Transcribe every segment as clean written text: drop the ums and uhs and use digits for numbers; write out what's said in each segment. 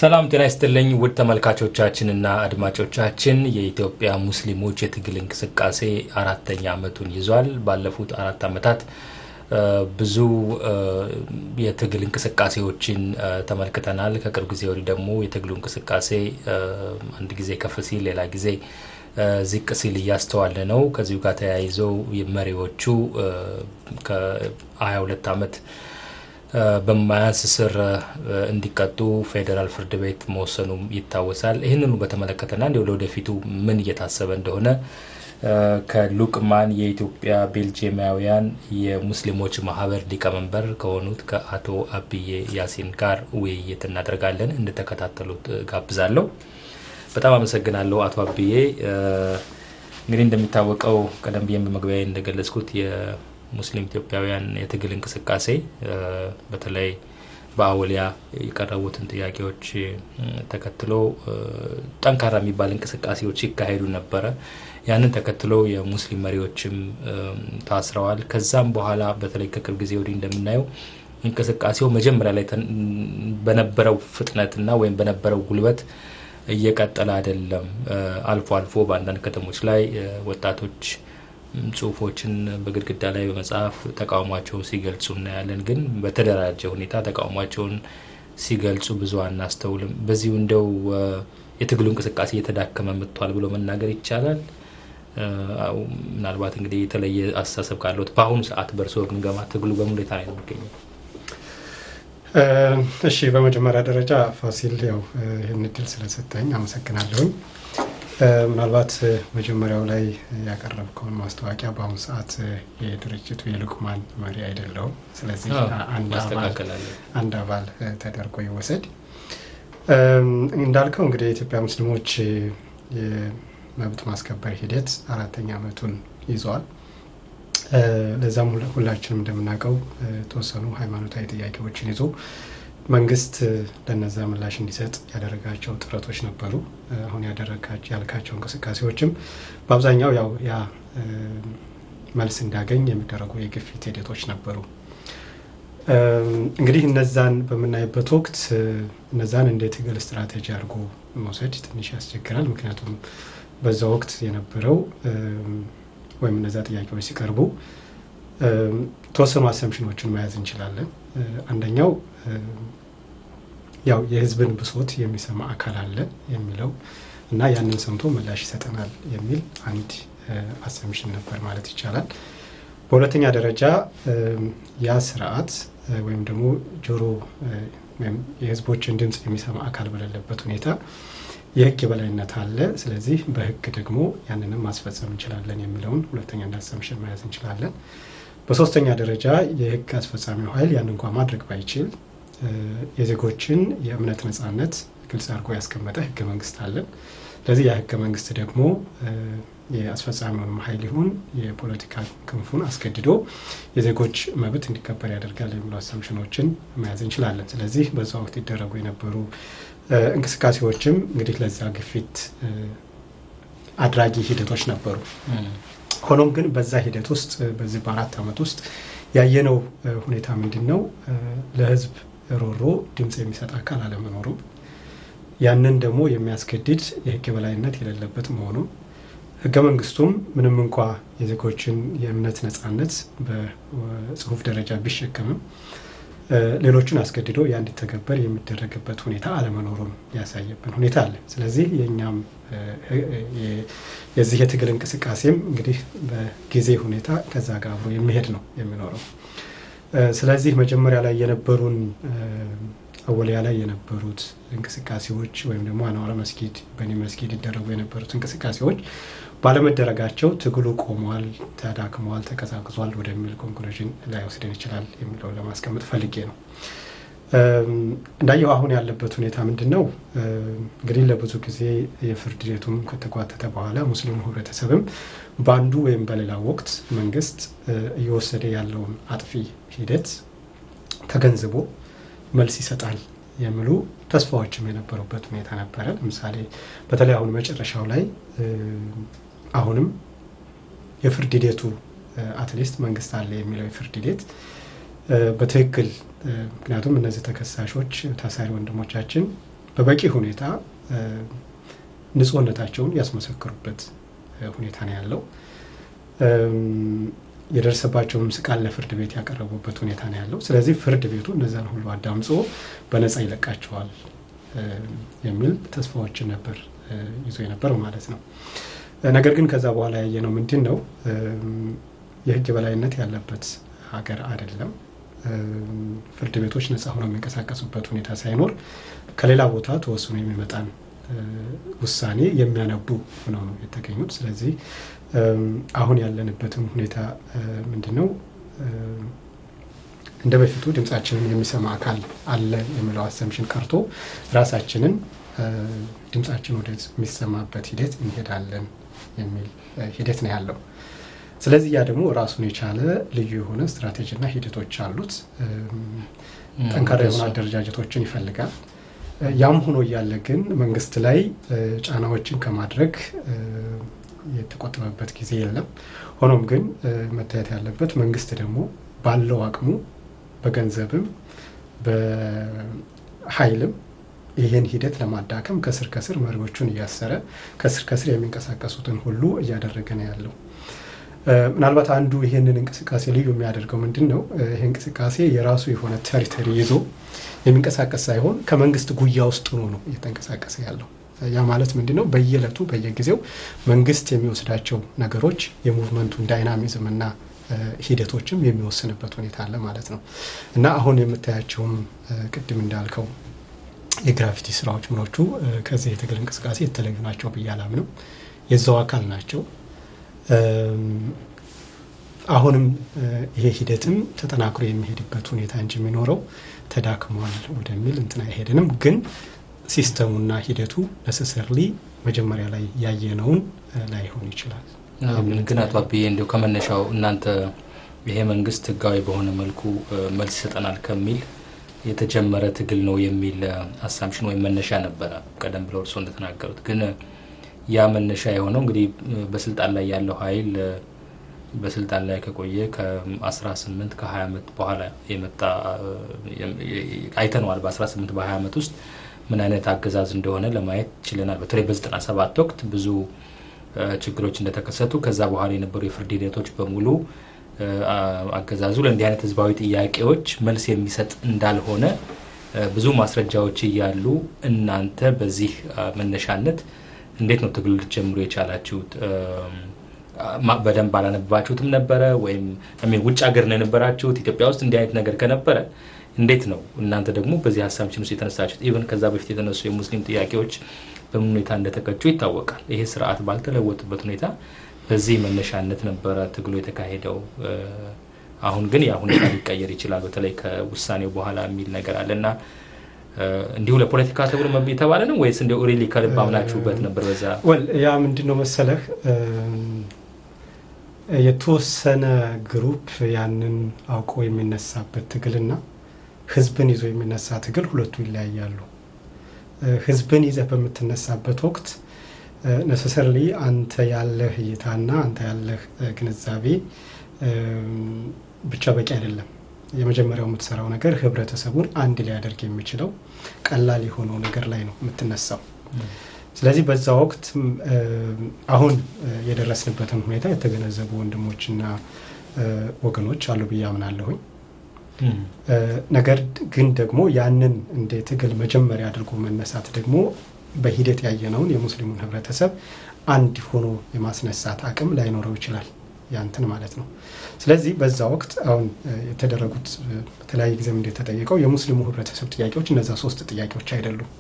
ሰላም ጤና ይስጥልኝ ውድ ተመልካቾቻችንና አድማጮቻችን፣ የኢትዮጵያ ሙስሊሞች የትግል እንቅስቃሴ 4ኛ ዓመቱን ይዟል። ባለፉት 4 ዓመታት ብዙ የትግል እንቅስቃሴዎችን ተመልክተናል። ከቅርብ ጊዜ ወዲህ ደግሞ የትግሉ እንቅስቃሴ አንድ ጊዜ ከፍ ሲል፣ ሌላ ጊዜ ዝቅ ሲል እያስተዋለ ነው። ከዚሁ ጋር ተያይዘው መሪዎቹ ከ22 ዓመት በማያንስ እስር እንዲቀጡ ፌዴራል ፍርድ ቤት መወሰኑም ይታወሳል። ይህንኑ በተመለከተና እንዲሁ ለወደፊቱ ምን እየታሰበ እንደሆነ ከሉቅማን የኢትዮጵያ ቤልጅየማውያን የሙስሊሞች ማህበር ሊቀመንበር ከሆኑት ከአቶ አብዬ ያሲን ጋር ውይይት እናደርጋለን። እንድተከታተሉት ጋብዛለሁ። በጣም አመሰግናለሁ አቶ አብዬ። እንግዲህ እንደሚታወቀው ቀደም ብዬም በመግቢያ እንደገለጽኩት የሙስሊም ኢትዮጵያውያን የትግል እንቅስቃሴ በተለይ በአወሊያ የቀረቡትን ጥያቄዎች ተከትሎ ጠንካራ የሚባል እንቅስቃሴዎች ሲካሄዱ ነበረ። ያንን ተከትሎ የሙስሊም መሪዎችም ታስረዋል። ከዛም በኋላ በተለይ ከቅርብ ጊዜ ወዲህ እንደምናየው እንቅስቃሴው መጀመሪያ ላይ በነበረው ፍጥነትና ወይም በነበረው ጉልበት እየቀጠለ አይደለም። አልፎ አልፎ በአንዳንድ ከተሞች ላይ ወጣቶች ጽሁፎችን በግድግዳ ላይ በመጻፍ ተቃውሟቸውን ሲገልጹ እናያለን። ግን በተደራጀ ሁኔታ ተቃውሟቸውን ሲገልጹ ብዙ አናስተውልም። በዚሁ እንደው የትግሉ እንቅስቃሴ እየተዳከመ መጥቷል ብሎ መናገር ይቻላል? ምናልባት እንግዲህ የተለየ አስተሳሰብ ካለዎት በአሁኑ ሰዓት በእርስዎ ግምገማ ትግሉ በምን ሁኔታ ላይ ነው የሚገኘው? እሺ፣ በመጀመሪያ ደረጃ ፋሲል፣ ያው ይህን እድል ስለሰጠኝ አመሰግናለሁኝ። ምናልባት መጀመሪያው ላይ ያቀረብከውን ማስታወቂያ፣ በአሁኑ ሰዓት የድርጅቱ የሉቅማን መሪ አይደለሁም። ስለዚህ አንድ አባል ተደርጎ ይወሰድ። እንዳልከው እንግዲህ የኢትዮጵያ ሙስሊሞች የመብት ማስከበር ሂደት 4ኛ ዓመቱን ይዟል። ለዛም ሁላችንም እንደምናውቀው የተወሰኑ ሃይማኖታዊ ጥያቄዎችን ይዞ መንግስት ለነዛ ምላሽ እንዲሰጥ ያደረጋቸው ጥረቶች ነበሩ። አሁን ያልካቸው እንቅስቃሴዎችም በአብዛኛው ያው ያ መልስ እንዲያገኝ የሚደረጉ የግፊት ሂደቶች ነበሩ። እንግዲህ እነዛን በምናይበት ወቅት እነዛን እንደ ትግል ስትራቴጂ አድርጎ መውሰድ ትንሽ ያስቸግራል። ምክንያቱም በዛ ወቅት የነበረው ወይም እነዛ ጥያቄዎች ሲቀርቡ የተወሰኑ assumption ኦችን መያዝ እንችላለን። አንደኛው ያው የህዝብን ብሶት የሚሰማ አካል አለ የሚለው እና ያንን ሰምቶ ምላሽ ይሰጠናል የሚል አንድ assumption ነበር ማለት ይቻላል። በሁለተኛ ደረጃ ያ ስርዓት ወይም ደግሞ ጆሮ ወይም የህዝቦችን ድምፅ የሚሰማ አካል በሌለበት ሁኔታ የህግ የበላይነት አለ። ስለዚህ በህግ ደግሞ ያንንም ማስፈጸም እንችላለን የሚለውን ሁለተኛ እንደ assumption መያዝ እንችላለን። በሶስተኛ ደረጃ የህግ አስፈጻሚው ኃይል ያን እንኳ ማድረግ ባይችል የዜጎችን የእምነት ነጻነት ግልጽ አድርጎ ያስቀመጠ ህገ መንግስት አለን። ስለዚህ ያ ህገ መንግስት ደግሞ የአስፈጻሚውንም ኃይል ይሁን የፖለቲካ ክንፉን አስገድዶ የዜጎች መብት እንዲከበር ያደርጋል የሚሉ assumption ኦችን መያዝ እንችላለን። ስለዚህ በዛ ወቅት ይደረጉ የነበሩ እንቅስቃሴዎችም እንግዲህ ለዛ ግፊት አድራጊ ሂደቶች ነበሩ። ሆኖም ግን በዛ ሂደት ውስጥ በዚህ በ4 ዓመት ውስጥ ያየነው ሁኔታ ምንድን ነው? ለህዝብ ሮሮ ድምፅ የሚሰጥ አካል አለመኖሩ፣ ያንን ደግሞ የሚያስገድድ የህግ የበላይነት የሌለበት መሆኑ፣ ህገ መንግስቱም ምንም እንኳ የዜጎችን የእምነት ነጻነት በጽሁፍ ደረጃ ቢሸከምም ሌሎችን አስገድዶ ያ እንዲተገበር የሚደረግበት ሁኔታ አለመኖሩን ያሳየብን ሁኔታ አለ። ስለዚህ የእኛም የዚህ የትግል እንቅስቃሴም እንግዲህ በጊዜ ሁኔታ ከዛ ጋር አብሮ የሚሄድ ነው የሚኖረው። ስለዚህ መጀመሪያ ላይ የነበሩን አወሊያ ላይ የነበሩት እንቅስቃሴዎች ወይም ደግሞ አኗረ መስጊድ፣ በኒ መስጊድ ይደረጉ የነበሩት እንቅስቃሴዎች ባለመደረጋቸው ትግሉ ቆሟል፣ ተዳክሟል፣ ተቀዛቅዟል ወደሚል conclusion ላይወስደን ይችላል የሚለውን ለማስቀመጥ ፈልጌ ነው። እንዳየው አሁን ያለበት ሁኔታ ምንድን ነው? እንግዲህ ለብዙ ጊዜ የፍርድ ሂደቱም ከተጓተተ በኋላ ሙስሊሙ ህብረተሰብም በአንዱ ወይም በሌላ ወቅት መንግስት እየወሰደ ያለውን አጥፊ ሂደት ተገንዝቦ መልስ ይሰጣል የሚሉ ተስፋዎችም የነበሩበት ሁኔታ ነበረ። ለምሳሌ በተለይ አሁን መጨረሻው ላይ አሁንም የፍርድ ሂደቱ at least መንግስት አለ የሚለው የፍርድ ሂደት በትክክል፣ ምክንያቱም እነዚህ ተከሳሾች ታሳሪ ወንድሞቻችን በበቂ ሁኔታ ንጹህነታቸውን ያስመሰክሩበት ሁኔታ ነው ያለው። የደረሰባቸውንም ስቃይ ለፍርድ ቤት ያቀረቡበት ሁኔታ ነው ያለው። ስለዚህ ፍርድ ቤቱ እነዛን ሁሉ አዳምጾ በነፃ ይለቃቸዋል የሚል ተስፋዎችን ነበር ይዞ የነበረው ማለት ነው። ነገር ግን ከዛ በኋላ ያየነው ምንድን ነው? የህግ የበላይነት ያለበት ሀገር አይደለም። ፍርድ ቤቶች ነፃ ሆነው የሚንቀሳቀሱበት ሁኔታ ሳይኖር ከሌላ ቦታ ተወስኖ የሚመጣን ውሳኔ የሚያነቡ ሆነው ነው የተገኙት። ስለዚህ አሁን ያለንበትም ሁኔታ ምንድን ነው? እንደ በፊቱ ድምጻችንን የሚሰማ አካል አለ የሚለው assumption ቀርቶ ራሳችንን ድምጻችን ወደ የሚሰማበት ሂደት እንሄዳለን የሚል ሂደት ነው ያለው። ስለዚህ ያ ደግሞ ራሱን የቻለ ልዩ የሆነ ስትራቴጂና ሂደቶች አሉት። ጠንካራ የሆኑ አደረጃጀቶችን ይፈልጋል። ያም ሆኖ እያለ ግን መንግስት ላይ ጫናዎችን ከማድረግ የተቆጠበበት ጊዜ የለም። ሆኖም ግን መታየት ያለበት መንግስት ደግሞ ባለው አቅሙ በገንዘብም በኃይልም ይህን ሂደት ለማዳከም ከስር ከስር መሪዎቹን እያሰረ፣ ከስር ከስር የሚንቀሳቀሱትን ሁሉ እያደረገ ነው ያለው። ምናልባት አንዱ ይህንን እንቅስቃሴ ልዩ የሚያደርገው ምንድን ነው? ይህ እንቅስቃሴ የራሱ የሆነ territory ይዞ የሚንቀሳቀስ ሳይሆን ከመንግስት ጉያ ውስጥ ሆኖ ነው እየተንቀሳቀሰ ያለው። ያ ማለት ምንድን ነው? በየዕለቱ በየጊዜው መንግስት የሚወስዳቸው ነገሮች የ movement ኡን dynamism እና ሂደቶችም የሚወስንበት ሁኔታ አለ ማለት ነው። እና አሁን የምታያቸውም ቅድም እንዳልከው የ graffiti ስራዎች ምኖቹ ከዚህ የትግል እንቅስቃሴ የተለዩ ናቸው ብዬ አላምንም። የዛው አካል ናቸው። አሁንም ይሄ ሂደትም ተጠናክሮ የሚሄድበት ሁኔታ እንጂ የሚኖረው ተዳክሟል ወደሚል እንትን አይሄድንም። ግን system ኡና ሂደቱ necessarily መጀመሪያ ላይ ያየነውን ላይሆን ይችላል። ግን አቶ አብዬ፣ እንዲሁ ከመነሻው እናንተ ይሄ መንግስት ህጋዊ በሆነ መልኩ መልስ ይሰጠናል ከሚል የተጀመረ ትግል ነው የሚል assumption ወይም መነሻ ነበረ ቀደም ብለው እርስዎ እንደተናገሩት። ግን ያ መነሻ የሆነው እንግዲህ በስልጣን ላይ ያለው ኃይል በስልጣን ላይ ከቆየ ከ18 ከ20 ዓመት በኋላ የመጣ አይተነዋል። በ18 በ20 ዓመት ውስጥ ምን አይነት አገዛዝ እንደሆነ ለማየት ችለናል። በተለይ በ97 ወቅት ብዙ ችግሮች እንደተከሰቱ፣ ከዛ በኋላ የነበሩ የፍርድ ሂደቶች በሙሉ አገዛዙ ለእንዲህ አይነት ህዝባዊ ጥያቄዎች መልስ የሚሰጥ እንዳልሆነ ብዙ ማስረጃዎች እያሉ እናንተ በዚህ መነሻነት እንዴት ነው ትግሉ ልትጀምሩ የቻላችሁት? በደንብ አላነበባችሁትም ነበረ ወይም ውጭ ሀገር ነው የነበራችሁት? ኢትዮጵያ ውስጥ እንዲህ አይነት ነገር ከነበረ እንዴት ነው እናንተ ደግሞ በዚህ assumption ውስጥ የተነሳችሁት? Even ከዛ በፊት የተነሱ የሙስሊም ጥያቄዎች በምን ሁኔታ እንደተቀጩ ይታወቃል። ይሄ ስርዓት ባልተለወጡበት ሁኔታ በዚህ መነሻነት ነበረ ትግሉ የተካሄደው። አሁን ግን ያ ሁኔታ ሊቀየር ይችላል፣ በተለይ ከውሳኔው በኋላ የሚል ነገር አለ። እና እንዲሁ ለፖለቲካ ተብሎ የተባለ ነው ወይስ እንዲሁ really ከልብ አምናችሁበት ነበር በዛ? Well፣ ያ ምንድን ነው መሰለህ፣ የተወሰነ group ያንን አውቆ የሚነሳበት ትግልና ህዝብን ይዞ የሚነሳ ትግል ሁለቱ ይለያያሉ። ህዝብን ይዘህ በምትነሳበት ወቅት necessarily አንተ ያለህ እይታና አንተ ያለህ ግንዛቤ ብቻ በቂ አይደለም። የመጀመሪያው የምትሰራው ነገር ህብረተሰቡን አንድ ሊያደርግ የሚችለው ቀላል የሆነው ነገር ላይ ነው የምትነሳው። ስለዚህ በዛ ወቅት አሁን የደረስንበትን ሁኔታ የተገነዘቡ ወንድሞችና ወገኖች አሉ ብዬ አምናለሁኝ። ነገር ግን ደግሞ ያንን እንደ ትግል መጀመሪያ አድርጎ መነሳት ደግሞ በሂደት ያየነውን የሙስሊሙን ህብረተሰብ አንድ ሆኖ የማስነሳት አቅም ላይኖረው ይችላል። ያንትን ማለት ነው። ስለዚህ በዛ ወቅት አሁን የተደረጉት በተለያየ ጊዜም እንደተጠየቀው የሙስሊሙ ህብረተሰብ ጥያቄዎች እነዛ ሶስት ጥያቄዎች አይደሉም።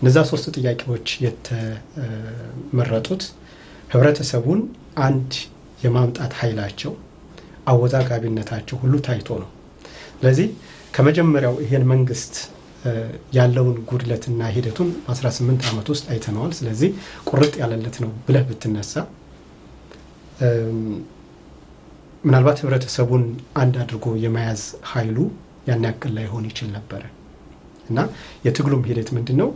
እነዛ ሶስት ጥያቄዎች የተመረጡት ህብረተሰቡን አንድ የማምጣት ኃይላቸው፣ አወዛጋቢነታቸው ሁሉ ታይቶ ነው። ስለዚህ ከመጀመሪያው ይሄን መንግስት ያለውን ጉድለትና ሂደቱን በ18 ዓመት ውስጥ አይተነዋል። ስለዚህ ቁርጥ ያለለት ነው ብለህ ብትነሳ ምናልባት ህብረተሰቡን አንድ አድርጎ የመያዝ ኃይሉ ያን ያክል ላይሆን ይችል ነበረ። እና የትግሉም ሂደት ምንድን ነው?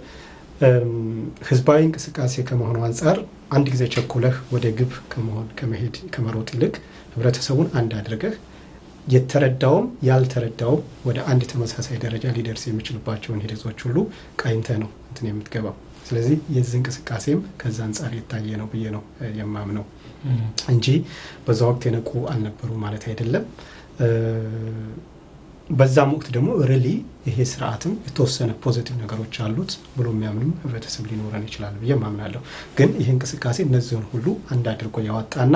ህዝባዊ እንቅስቃሴ ከመሆኑ አንጻር አንድ ጊዜ ቸኩለህ ወደ ግብ ከመሆን ከመሄድ ከመሮጥ ይልቅ ህብረተሰቡን አንድ አድርገህ የተረዳውም ያልተረዳውም ወደ አንድ ተመሳሳይ ደረጃ ሊደርስ የሚችልባቸውን ሂደቶች ሁሉ ቃኝተህ ነው እንትን የምትገባው። ስለዚህ የዚህ እንቅስቃሴም ከዛ አንጻር የታየ ነው ብዬ ነው የማምነው እንጂ በዛ ወቅት የነቁ አልነበሩ ማለት አይደለም። በዛም ወቅት ደግሞ really ይሄ ስርዓትም የተወሰነ positive ነገሮች አሉት ብሎ የሚያምንም ህብረተሰብ ሊኖረን ይችላል ብዬ ማምናለሁ። ግን ይሄ እንቅስቃሴ እነዚህን ሁሉ አንድ አድርጎ ያወጣና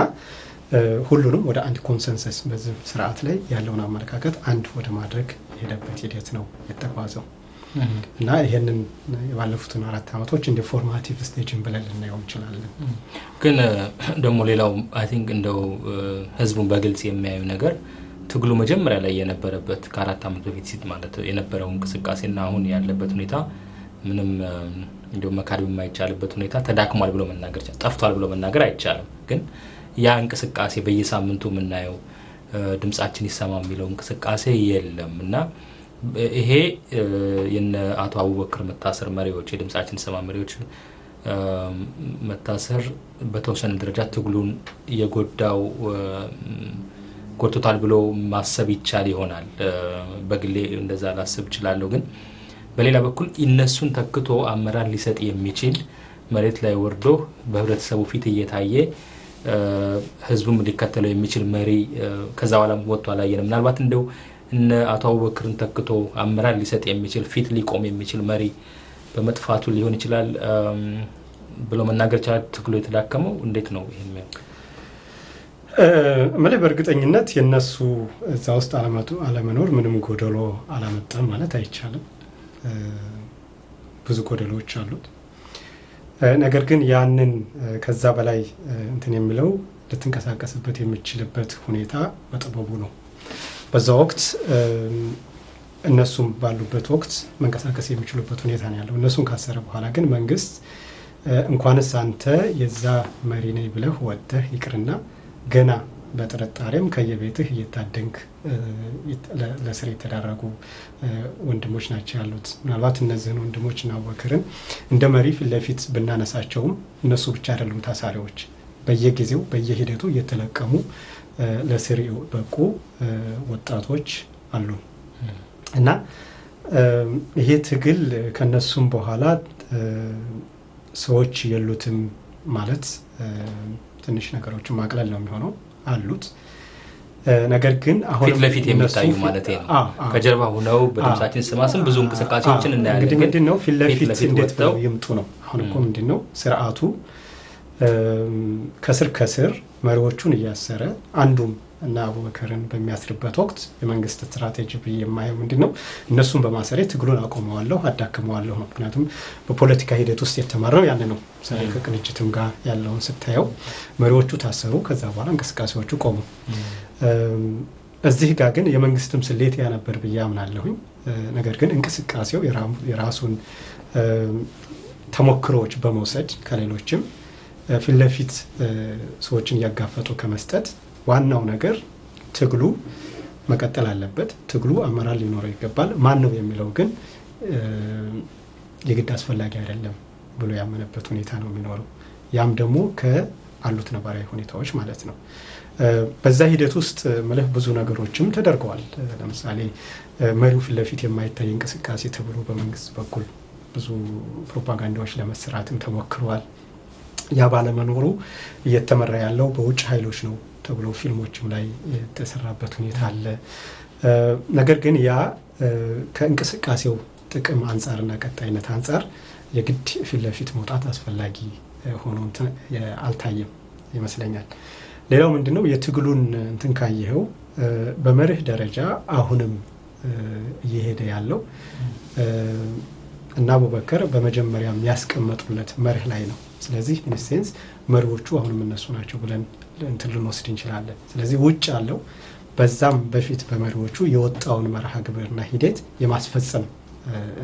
ሁሉንም ወደ አንድ consensus፣ በዚህ ስርዓት ላይ ያለውን አመለካከት አንድ ወደ ማድረግ የሄደበት ሂደት ነው የተጓዘው። እና ይሄንን የባለፉትን 4 ዓመቶች እንደ formative stage ን ብለን ልናየው እንችላለን። ግን ደግሞ ሌላው I think እንደው ህዝቡን በግልጽ የሚያዩ ነገር ትግሉ መጀመሪያ ላይ የነበረበት ከ4 ዓመት በፊት ሲት ማለት የነበረው እንቅስቃሴና አሁን ያለበት ሁኔታ ምንም እንደው መካድ በማይቻልበት ሁኔታ ተዳክሟል ብሎ መናገር ጠፍቷል ብሎ መናገር አይቻልም። ግን ያ እንቅስቃሴ በየሳምንቱ የምናየው ድምጻችን ይሰማ የሚለው እንቅስቃሴ የለም። እና ይሄ የነ አቶ አቡበክር መታሰር፣ መሪዎች የድምጻችን ይሰማ መሪዎች መታሰር በተወሰነ ደረጃ ትግሉን የጎዳው ጎድቶታል ብሎ ማሰብ ይቻል ይሆናል። በግሌ እንደዛ ላስብ እችላለሁ። ግን በሌላ በኩል እነሱን ተክቶ አመራር ሊሰጥ የሚችል፣ መሬት ላይ ወርዶ በህብረተሰቡ ፊት እየታየ ህዝቡም ሊከተለው የሚችል መሪ ከዛ በኋላም ወጥቶ አላየንም። ምናልባት እንደው እነ አቶ አቡበክርን ተክቶ አመራር ሊሰጥ የሚችል፣ ፊት ሊቆም የሚችል መሪ በመጥፋቱ ሊሆን ይችላል ብሎ መናገር ይችላል ትግሉ የተዳከመው። እንዴት ነው ይሄን? እምልህ በእርግጠኝነት የነሱ እዛ ውስጥ አለመኖር ምንም ጎደሎ አላመጣም ማለት አይቻልም። ብዙ ጎደሎዎች አሉት። ነገር ግን ያንን ከዛ በላይ እንትን የሚለው ልትንቀሳቀስበት የሚችልበት ሁኔታ መጥበቡ ነው። በዛ ወቅት እነሱም ባሉበት ወቅት መንቀሳቀስ የሚችሉበት ሁኔታ ነው ያለው። እነሱን ካሰረ በኋላ ግን መንግስት እንኳንስ አንተ የዛ መሪ ነኝ ብለህ ወጥተህ ይቅርና ገና በጥርጣሬም ከየቤትህ እየታደንክ ለስር የተዳረጉ ወንድሞች ናቸው ያሉት። ምናልባት እነዚህን ወንድሞች እና አቡበክርን እንደ መሪ ፊት ለፊት ብናነሳቸውም እነሱ ብቻ አይደሉም ታሳሪዎች። በየጊዜው በየሂደቱ እየተለቀሙ ለስር የበቁ ወጣቶች አሉ። እና ይሄ ትግል ከነሱም በኋላ ሰዎች የሉትም ማለት ትንሽ ነገሮችን ማቅለል ነው የሚሆነው። አሉት። ነገር ግን አሁን ፊት ለፊት የሚታዩ ማለት ነው። ከጀርባ ሆነው በድምጻችን ስማ ስም ብዙ እንቅስቃሴዎችን እናያለን። እንግዲህ ምንድን ነው ፊት ለፊት እንዴት ብለው ይምጡ ነው። አሁን እኮ ምንድን ነው ስርዓቱ ከስር ከስር መሪዎቹን እያሰረ አንዱም እና አቡበከርን በሚያስርበት ወቅት የመንግስት ስትራቴጂ ብዬ የማየው ምንድን ነው፣ እነሱን በማሰሬ ትግሉን አቆመዋለሁ፣ አዳክመዋለሁ ነው። ምክንያቱም በፖለቲካ ሂደት ውስጥ የተማርነው ያን ነው። ምሳሌ ከቅንጅትም ጋር ያለውን ስታየው መሪዎቹ ታሰሩ፣ ከዛ በኋላ እንቅስቃሴዎቹ ቆሙ። እዚህ ጋር ግን የመንግስትም ስሌት ያ ነበር ብዬ አምናለሁኝ። ነገር ግን እንቅስቃሴው የራሱን ተሞክሮዎች በመውሰድ ከሌሎችም ፊት ለፊት ሰዎችን እያጋፈጡ ከመስጠት ዋናው ነገር ትግሉ መቀጠል አለበት። ትግሉ አመራር ሊኖረው ይገባል። ማን ነው የሚለው ግን የግድ አስፈላጊ አይደለም ብሎ ያመነበት ሁኔታ ነው የሚኖረው። ያም ደግሞ ከአሉት ነባራዊ ሁኔታዎች ማለት ነው። በዛ ሂደት ውስጥ ምልህ ብዙ ነገሮችም ተደርገዋል። ለምሳሌ መሪው ፊት ለፊት የማይታይ እንቅስቃሴ ተብሎ በመንግስት በኩል ብዙ ፕሮፓጋንዳዎች ለመስራትም ተሞክረዋል። ያ ባለመኖሩ እየተመራ ያለው በውጭ ኃይሎች ነው ተብሎ ፊልሞችም ላይ የተሰራበት ሁኔታ አለ። ነገር ግን ያ ከእንቅስቃሴው ጥቅም አንጻርና ቀጣይነት አንጻር የግድ ፊት ለፊት መውጣት አስፈላጊ ሆኖ አልታየም ይመስለኛል። ሌላው ምንድነው የትግሉን እንትን ካየኸው በመርህ ደረጃ አሁንም እየሄደ ያለው እና አቡበከር በመጀመሪያ የሚያስቀመጡለት መርህ ላይ ነው። ስለዚህ in a sense መሪዎቹ አሁንም እነሱ ናቸው ብለን እንትን ልንወስድ እንችላለን። ስለዚህ ውጭ ያለው በዛም በፊት በመሪዎቹ የወጣውን መርሃ ግብርና ሂደት የማስፈጸም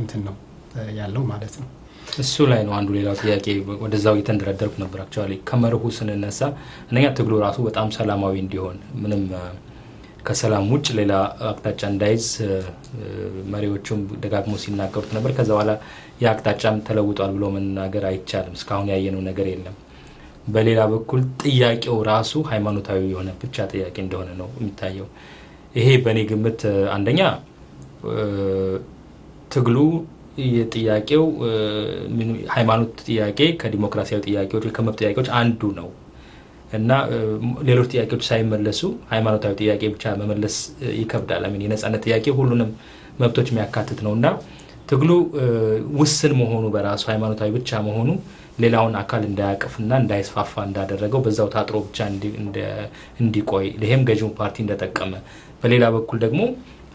እንትን ነው ያለው ማለት ነው። እሱ ላይ ነው አንዱ ሌላው ጥያቄ፣ ወደዛው እየተንደረደርኩ ነበር። Actually ከመርሁ ስንነሳ አንደኛ ትግሉ ራሱ በጣም ሰላማዊ እንዲሆን፣ ምንም ከሰላም ውጭ ሌላ አቅጣጫ እንዳይዝ መሪዎቹም ደጋግሞ ሲናገሩት ነበር። ከዛ በኋላ የአቅጣጫም ተለውጧል ብሎ መናገር አይቻልም። እስካሁን ያየነው ነገር የለም። በሌላ በኩል ጥያቄው ራሱ ሃይማኖታዊ የሆነ ብቻ ጥያቄ እንደሆነ ነው የሚታየው። ይሄ በእኔ ግምት አንደኛ ትግሉ የጥያቄው ሃይማኖት ጥያቄ ከዲሞክራሲያዊ ጥያቄዎች ከመብት ጥያቄዎች አንዱ ነው እና ሌሎች ጥያቄዎች ሳይመለሱ ሃይማኖታዊ ጥያቄ ብቻ መመለስ ይከብዳል። I mean የነጻነት ጥያቄ ሁሉንም መብቶች የሚያካትት ነው እና ትግሉ ውስን መሆኑ በራሱ ሃይማኖታዊ ብቻ መሆኑ ሌላውን አካል እንዳያቅፍና እንዳይስፋፋ እንዳደረገው፣ በዛው ታጥሮ ብቻ እንዲቆይ ይሄም ገዢውን ፓርቲ እንደጠቀመ፣ በሌላ በኩል ደግሞ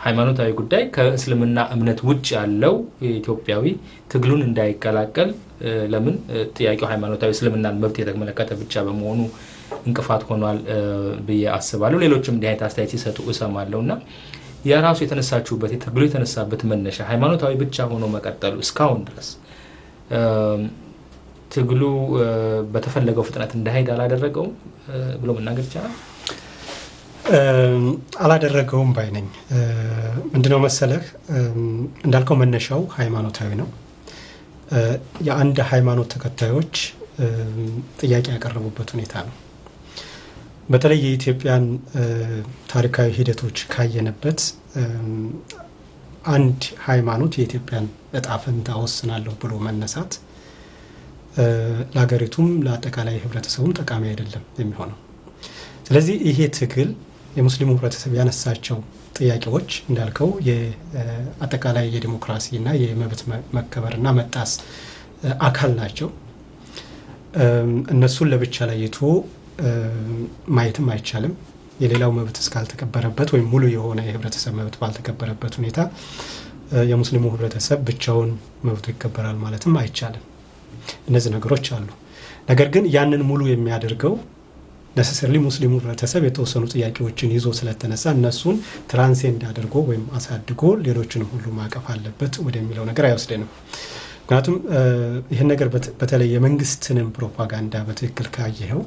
ሃይማኖታዊ ጉዳይ ከእስልምና እምነት ውጭ ያለው ኢትዮጵያዊ ትግሉን እንዳይቀላቀል፣ ለምን ጥያቄው ሃይማኖታዊ እስልምናን መብት የተመለከተ ብቻ በመሆኑ እንቅፋት ሆኗል ብዬ አስባለሁ። ሌሎችም እንዲህ አይነት አስተያየት ሲሰጡ እሰማለሁ። እና የራሱ የተነሳችሁበት ትግሉ የተነሳበት መነሻ ሃይማኖታዊ ብቻ ሆኖ መቀጠሉ እስካሁን ድረስ ትግሉ በተፈለገው ፍጥነት እንዳይሄድ አላደረገውም ብሎ መናገር ይቻላል? አላደረገውም ባይ ነኝ። ምንድነው መሰለህ፣ እንዳልከው መነሻው ሃይማኖታዊ ነው። የአንድ ሃይማኖት ተከታዮች ጥያቄ ያቀረቡበት ሁኔታ ነው። በተለይ የኢትዮጵያን ታሪካዊ ሂደቶች ካየንበት አንድ ሃይማኖት የኢትዮጵያን እጣ ፈንታ ወስናለሁ ብሎ መነሳት ለሀገሪቱም ለአጠቃላይ ሕብረተሰቡም ጠቃሚ አይደለም የሚሆነው። ስለዚህ ይሄ ትግል የሙስሊሙ ሕብረተሰብ ያነሳቸው ጥያቄዎች እንዳልከው የአጠቃላይ የዲሞክራሲና የመብት መከበርና መጣስ አካል ናቸው። እነሱን ለብቻ ለይቶ ማየትም አይቻልም። የሌላው መብት እስካልተከበረበት ወይም ሙሉ የሆነ የህብረተሰብ መብት ባልተከበረበት ሁኔታ የሙስሊሙ ህብረተሰብ ብቻውን መብቱ ይከበራል ማለትም አይቻልም። እነዚህ ነገሮች አሉ። ነገር ግን ያንን ሙሉ የሚያደርገው necessarily ሙስሊሙ ህብረተሰብ የተወሰኑ ጥያቄዎችን ይዞ ስለተነሳ እነሱን transcend አድርጎ ወይም አሳድጎ ሌሎችንም ሁሉ ማቀፍ አለበት ወደሚለው ነገር አይወስደንም። ምክንያቱም ይህን ነገር በተለይ የመንግስትንም ፕሮፓጋንዳ በትክክል ካየኸው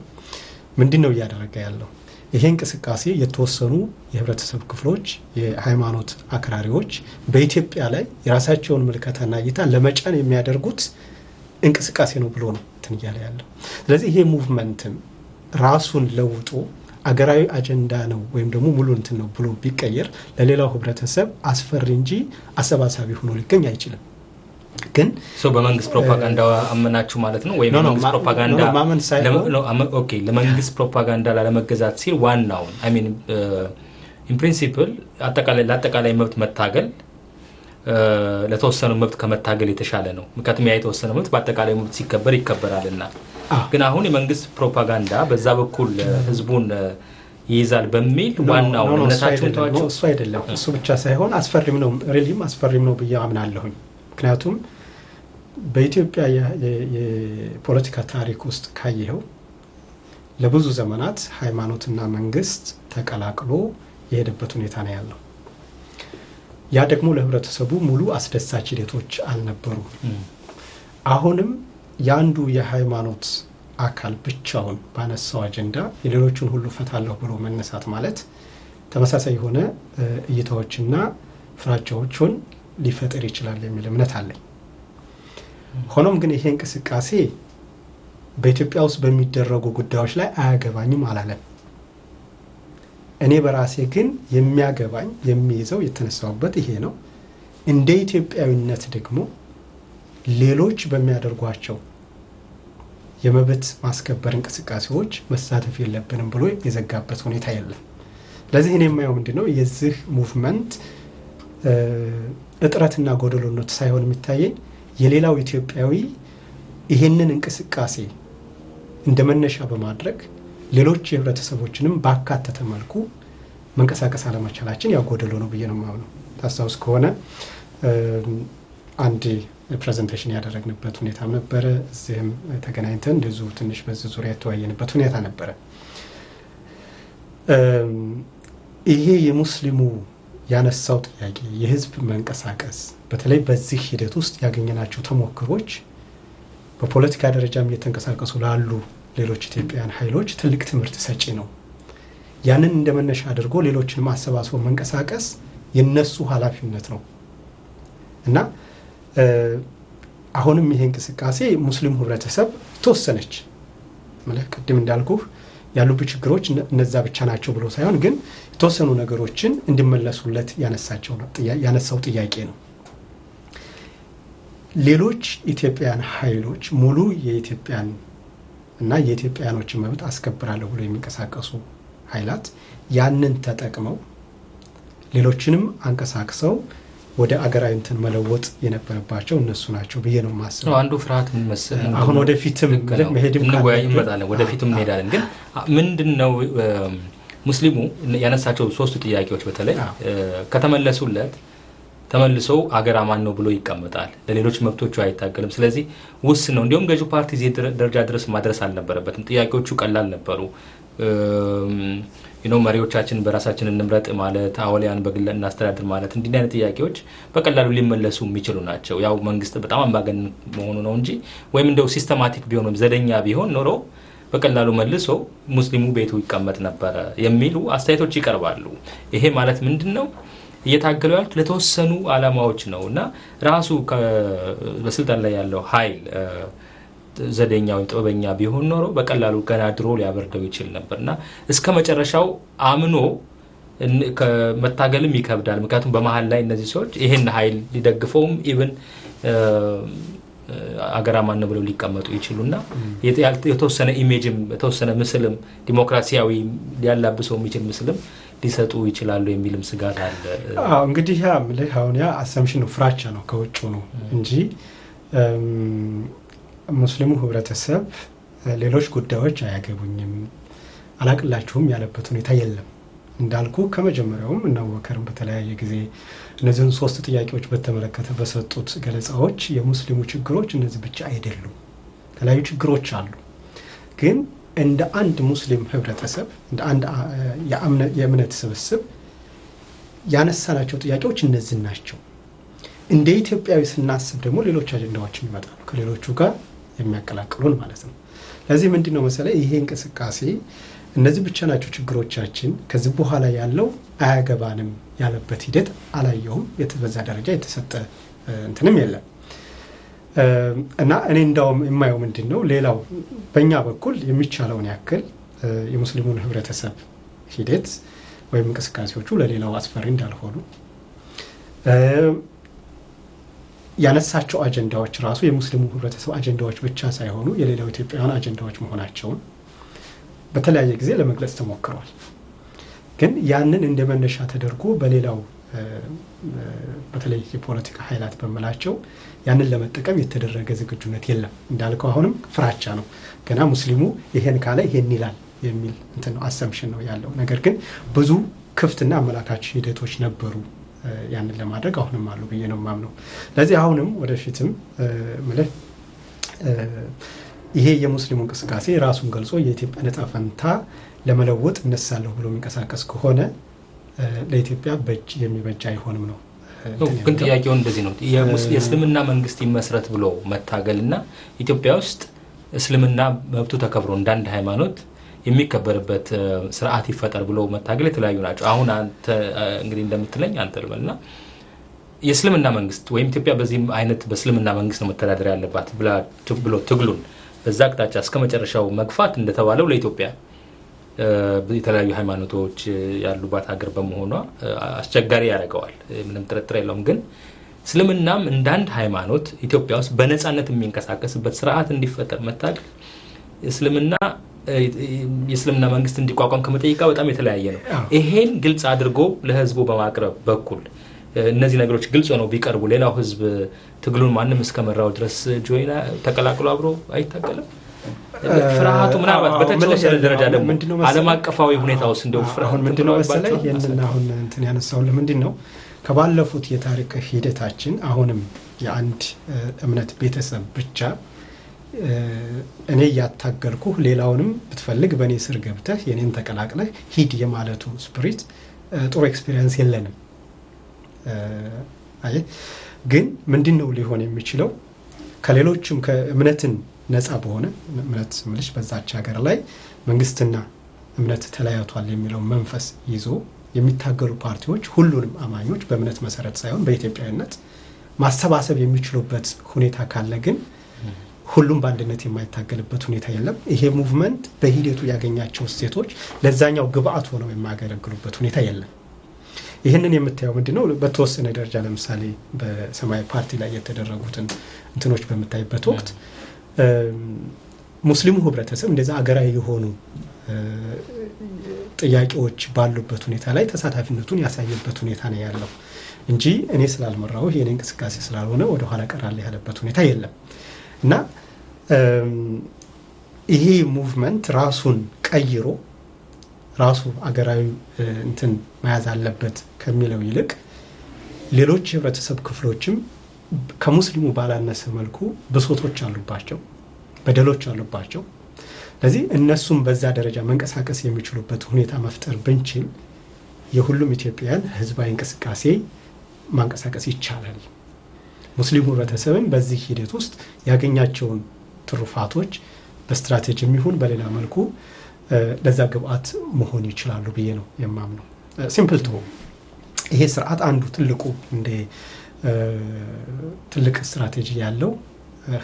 ምንድን ነው እያደረገ ያለው? ይሄ እንቅስቃሴ የተወሰኑ የህብረተሰብ ክፍሎች፣ የሃይማኖት አክራሪዎች በኢትዮጵያ ላይ የራሳቸውን ምልከታና እይታ ለመጫን የሚያደርጉት እንቅስቃሴ ነው ብሎ ነው እንትን እያለ ያለው። ስለዚህ ይሄ movement ም ራሱን ለውጦ አገራዊ አጀንዳ ነው ወይም ደግሞ ሙሉ እንትን ነው ብሎ ቢቀየር ለሌላው ህብረተሰብ አስፈሪ እንጂ አሰባሳቢ ሆኖ ሊገኝ አይችልም። ግን ሰው በመንግስት ፕሮፓጋንዳ አመናችሁ ማለት ነው ወይም መንግስት ፕሮፓጋንዳ ማመን ሳይሆን Okay፣ ለመንግስት ፕሮፓጋንዳ ላለመገዛት ሲል ዋናውን፣ I mean, in principle አጠቃላይ ለአጠቃላይ መብት መታገል ለተወሰኑ መብት ከመታገል የተሻለ ነው። ምክንያቱም ያ የተወሰነ መብት በአጠቃላይ መብት ሲከበር ይከበራልና። ግን አሁን የመንግስት ፕሮፓጋንዳ በዛ በኩል ህዝቡን ይይዛል በሚል ዋናውን እምነታችሁን ተዋቸው። እሱ አይደለም፣ እሱ ብቻ ሳይሆን አስፈሪም ነው፣ really ም አስፈሪም ነው ብዬ አምናለሁኝ። ምክንያቱም በኢትዮጵያ የፖለቲካ ታሪክ ውስጥ ካየኸው ለብዙ ዘመናት ሃይማኖትና መንግስት ተቀላቅሎ የሄደበት ሁኔታ ነው ያለው። ያ ደግሞ ለህብረተሰቡ ሙሉ አስደሳች ሂደቶች አልነበሩም። አሁንም የአንዱ የሃይማኖት አካል ብቻውን ባነሳው አጀንዳ የሌሎቹን ሁሉ ፈታለሁ ብሎ መነሳት ማለት ተመሳሳይ የሆነ እይታዎችና ፍራቻዎችን ሊፈጥር ይችላል የሚል እምነት አለኝ። ሆኖም ግን ይሄ እንቅስቃሴ በኢትዮጵያ ውስጥ በሚደረጉ ጉዳዮች ላይ አያገባኝም አላለም። እኔ በራሴ ግን የሚያገባኝ፣ የሚይዘው፣ የተነሳውበት ይሄ ነው። እንደ ኢትዮጵያዊነት ደግሞ ሌሎች በሚያደርጓቸው የመብት ማስከበር እንቅስቃሴዎች መሳተፍ የለብንም ብሎ የዘጋበት ሁኔታ የለም። ስለዚህ እኔ የማየው ምንድን ነው፣ የዚህ movement እጥረትና ጎደሎነት ሳይሆን የሚታየኝ የሌላው ኢትዮጵያዊ ይሄንን እንቅስቃሴ እንደ መነሻ በማድረግ ሌሎች የህብረተሰቦችንም ባካተተ መልኩ መንቀሳቀስ አለመቻላችን ያው ጎደሎ ነው ብዬ ነው የማምነው። ታስታውስ ከሆነ አንድ presentation ያደረግንበት ሁኔታም ነበረ። እዚህም ተገናኝተን እንደዚሁ ትንሽ በዚህ ዙሪያ የተወያየንበት ሁኔታ ነበረ። ይሄ የሙስሊሙ ያነሳው ጥያቄ፣ የህዝብ መንቀሳቀስ፣ በተለይ በዚህ ሂደት ውስጥ ያገኘናቸው ተሞክሮች በፖለቲካ ደረጃም እየተንቀሳቀሱ ላሉ ሌሎች ኢትዮጵያውያን ኃይሎች ትልቅ ትምህርት ሰጪ ነው። ያንን እንደ መነሻ አድርጎ ሌሎችን ማሰባስቦ መንቀሳቀስ የነሱ ኃላፊነት ነው እና አሁንም ይሄ እንቅስቃሴ ሙስሊሙ ህብረተሰብ ተወሰነች ማለት ቅድም እንዳልኩህ ያሉብህ ችግሮች እነዛ ብቻ ናቸው ብሎ ሳይሆን ግን የተወሰኑ ነገሮችን እንዲመለሱለት ያነሳው ጥያቄ ነው። ሌሎች ኢትዮጵያን ኃይሎች ሙሉ የኢትዮጵያን እና የኢትዮጵያኖችን መብት አስከብራለሁ ብሎ የሚንቀሳቀሱ ኃይላት ያንን ተጠቅመው ሌሎችንም አንቀሳቅሰው ወደ አገራዊ እንትን መለወጥ የነበረባቸው እነሱ ናቸው ብዬ ነው የማስበው። አንዱ ፍርሃት ምን መሰለህ፣ አሁን ወደፊትም መሄድም እንመጣለን፣ ወደፊትም እንሄዳለን። ግን ምንድን ነው ሙስሊሙ ያነሳቸው ሶስቱ ጥያቄዎች በተለይ ከተመለሱለት ተመልሶ አገር አማን ነው ብሎ ይቀመጣል። ለሌሎች መብቶቹ አይታገልም። ስለዚህ ውስን ነው። እንዲሁም ገዢው ፓርቲ እዚህ ደረጃ ድረስ ማድረስ አልነበረበትም። ጥያቄዎቹ ቀላል ነበሩ። መሪዎቻችን በራሳችን እንምረጥ ማለት፣ አወሊያን በግል እናስተዳድር ማለት፣ እንዲህ አይነት ጥያቄዎች በቀላሉ ሊመለሱ የሚችሉ ናቸው። ያው መንግስት በጣም አምባገነን መሆኑ ነው እንጂ ወይም እንደው systematic ቢሆን ወይም ዘደኛ ቢሆን ኖሮ በቀላሉ መልሶ ሙስሊሙ ቤቱ ይቀመጥ ነበረ የሚሉ አስተያየቶች ይቀርባሉ። ይሄ ማለት ምንድን ነው? እየታገሉ ያሉት ለተወሰኑ አላማዎች ነው እና ራሱ በስልጣን ላይ ያለው ኃይል ዘደኛ ወይም ጥበበኛ ቢሆን ኖሮ በቀላሉ ገና ድሮ ሊያበርደው ይችል ነበር እና እስከ መጨረሻው አምኖ መታገልም ይከብዳል። ምክንያቱም በመሀል ላይ እነዚህ ሰዎች ይሄን ኃይል ሊደግፈውም even አገር አማን ነው ብለው ሊቀመጡ ይችሉና የተወሰነ image ም የተወሰነ ምስልም ዲሞክራሲያዊ ሊያላብሰው የሚችል ምስልም ሊሰጡ ይችላሉ የሚልም ስጋት አለ። አዎ እንግዲህ ያ ምልህ አሁን ያ assumption ነው፣ ፍራቻ ነው ከውጭ ነው እንጂ ሙስሊሙ ህብረተሰብ ሌሎች ጉዳዮች አያገቡኝም አላቅላችሁም ያለበት ሁኔታ የለም። እንዳልኩ ከመጀመሪያውም እና አቡበከርም በተለያየ ጊዜ እነዚህን ሶስት ጥያቄዎች በተመለከተ በሰጡት ገለጻዎች የሙስሊሙ ችግሮች እነዚህ ብቻ አይደሉም፣ የተለያዩ ችግሮች አሉ። ግን እንደ አንድ ሙስሊም ህብረተሰብ እንደ አንድ የእምነት ስብስብ ያነሳናቸው ጥያቄዎች እነዚህ ናቸው። እንደ ኢትዮጵያዊ ስናስብ ደግሞ ሌሎች አጀንዳዎችም ይመጣሉ ከሌሎቹ ጋር የሚያቀላቅሉን ማለት ነው። ለዚህ ምንድን ነው መሰለህ ይሄ እንቅስቃሴ እነዚህ ብቻ ናቸው ችግሮቻችን፣ ከዚህ በኋላ ያለው አያገባንም ያለበት ሂደት አላየሁም። በዛ ደረጃ የተሰጠ እንትንም የለም እና እኔ እንዳውም የማየው ምንድን ነው ሌላው በእኛ በኩል የሚቻለውን ያክል የሙስሊሙን ህብረተሰብ ሂደት ወይም እንቅስቃሴዎቹ ለሌላው አስፈሪ እንዳልሆኑ ያነሳቸው አጀንዳዎች ራሱ የሙስሊሙ ህብረተሰብ አጀንዳዎች ብቻ ሳይሆኑ የሌላው ኢትዮጵያውያን አጀንዳዎች መሆናቸውን በተለያየ ጊዜ ለመግለጽ ተሞክሯል። ግን ያንን እንደ መነሻ ተደርጎ በሌላው በተለይ የፖለቲካ ኃይላት በመላቸው ያንን ለመጠቀም የተደረገ ዝግጁነት የለም። እንዳልከው አሁንም ፍራቻ ነው። ገና ሙስሊሙ ይሄን ካለ ይሄን ይላል የሚል እንትን ነው፣ አሰምሽን ነው ያለው። ነገር ግን ብዙ ክፍትና አመላካች ሂደቶች ነበሩ ያንን ለማድረግ አሁንም አሉ ብዬ ነው የማምነው። ለዚህ አሁንም ወደፊትም ምልህ ይሄ የሙስሊሙ እንቅስቃሴ ራሱን ገልጾ የኢትዮጵያ ነጻ ፈንታ ለመለወጥ እነሳለሁ ብሎ የሚንቀሳቀስ ከሆነ ለኢትዮጵያ በእጅ የሚበጅ አይሆንም ነው። ግን ጥያቄውን እንደዚህ ነው፣ የእስልምና መንግስት ይመስረት ብሎ መታገልና ኢትዮጵያ ውስጥ እስልምና መብቱ ተከብሮ እንዳንድ ሃይማኖት የሚከበርበት ስርዓት ይፈጠር ብሎ መታገል የተለያዩ ናቸው። አሁን አንተ እንግዲህ እንደምትለኝ አንተ ልበልና የእስልምና መንግስት ወይም ኢትዮጵያ በዚህ አይነት በእስልምና መንግስት ነው መተዳደር ያለባት ብሎ ትግሉን በዛ አቅጣጫ እስከ መጨረሻው መግፋት እንደተባለው ለኢትዮጵያ የተለያዩ ሃይማኖቶች ያሉባት ሀገር በመሆኗ አስቸጋሪ ያደርገዋል፣ ምንም ጥርጥር የለውም። ግን እስልምናም እንዳንድ ሃይማኖት ኢትዮጵያ ውስጥ በነፃነት የሚንቀሳቀስበት ስርዓት እንዲፈጠር መታገል እስልምና የእስልምና መንግስት እንዲቋቋም ከመጠየቅ ጋር በጣም የተለያየ ነው። ይሄን ግልጽ አድርጎ ለህዝቡ በማቅረብ በኩል እነዚህ ነገሮች ግልጽ ሆነው ቢቀርቡ ሌላው ህዝብ ትግሉን ማንም እስከመራው ድረስ join ተቀላቅሎ አብሮ አይታገልም? ፍርሃቱ ምናልባት በተወሰነ ደረጃ ደግሞ ዓለም አቀፋዊ ሁኔታ ውስጥ እንደው አሁን ምንድነው መሰለህ ይህንን አሁን እንትን ያነሳሁልህ ምንድን ነው ከባለፉት የታሪክ ሂደታችን አሁንም የአንድ እምነት ቤተሰብ ብቻ እኔ እያታገልኩ ሌላውንም ብትፈልግ በእኔ ስር ገብተህ የኔን ተቀላቅለህ ሂድ የማለቱ spirit ጥሩ experience የለንም። አየህ፣ ግን ምንድን ነው ሊሆን የሚችለው ከሌሎችም ከእምነትን ነፃ በሆነ እምነት ምልሽ በዛች ሀገር ላይ መንግስትና እምነት ተለያይቷል የሚለው መንፈስ ይዞ የሚታገሉ ፓርቲዎች ሁሉንም አማኞች በእምነት መሰረት ሳይሆን በኢትዮጵያዊነት ማሰባሰብ የሚችሉበት ሁኔታ ካለ ግን ሁሉም በአንድነት የማይታገልበት ሁኔታ የለም። ይሄ movement በሂደቱ ያገኛቸው እሴቶች ለዛኛው ግብአት ሆነው የማያገለግሉበት ሁኔታ የለም። ይህንን የምታየው ምንድን ነው? በተወሰነ ደረጃ ለምሳሌ በሰማያዊ ፓርቲ ላይ የተደረጉትን እንትኖች በምታይበት ወቅት ሙስሊሙ ህብረተሰብ እንደዛ አገራዊ የሆኑ ጥያቄዎች ባሉበት ሁኔታ ላይ ተሳታፊነቱን ያሳየበት ሁኔታ ነው ያለው እንጂ እኔ ስላልመራሁ፣ የኔ እንቅስቃሴ ስላልሆነ ወደኋላ ቀራለሁ ያለበት ሁኔታ የለም። እና ይሄ movement ራሱን ቀይሮ ራሱ አገራዊ እንትን መያዝ አለበት ከሚለው ይልቅ ሌሎች የህብረተሰብ ክፍሎችም ከሙስሊሙ ባላነሰ መልኩ ብሶቶች አሉባቸው፣ በደሎች አሉባቸው። ስለዚህ እነሱም በዛ ደረጃ መንቀሳቀስ የሚችሉበት ሁኔታ መፍጠር ብንችል የሁሉም ኢትዮጵያውያን ህዝባዊ እንቅስቃሴ ማንቀሳቀስ ይቻላል። ሙስሊሙ ህብረተሰብም በዚህ ሂደት ውስጥ ያገኛቸውን ትሩፋቶች በስትራቴጂም ይሁን በሌላ መልኩ ለዛ ግብአት መሆን ይችላሉ ብዬ ነው የማምነው። Simple to ይሄ ስርዓት አንዱ ትልቁ እንደ ትልቅ ስትራቴጂ ያለው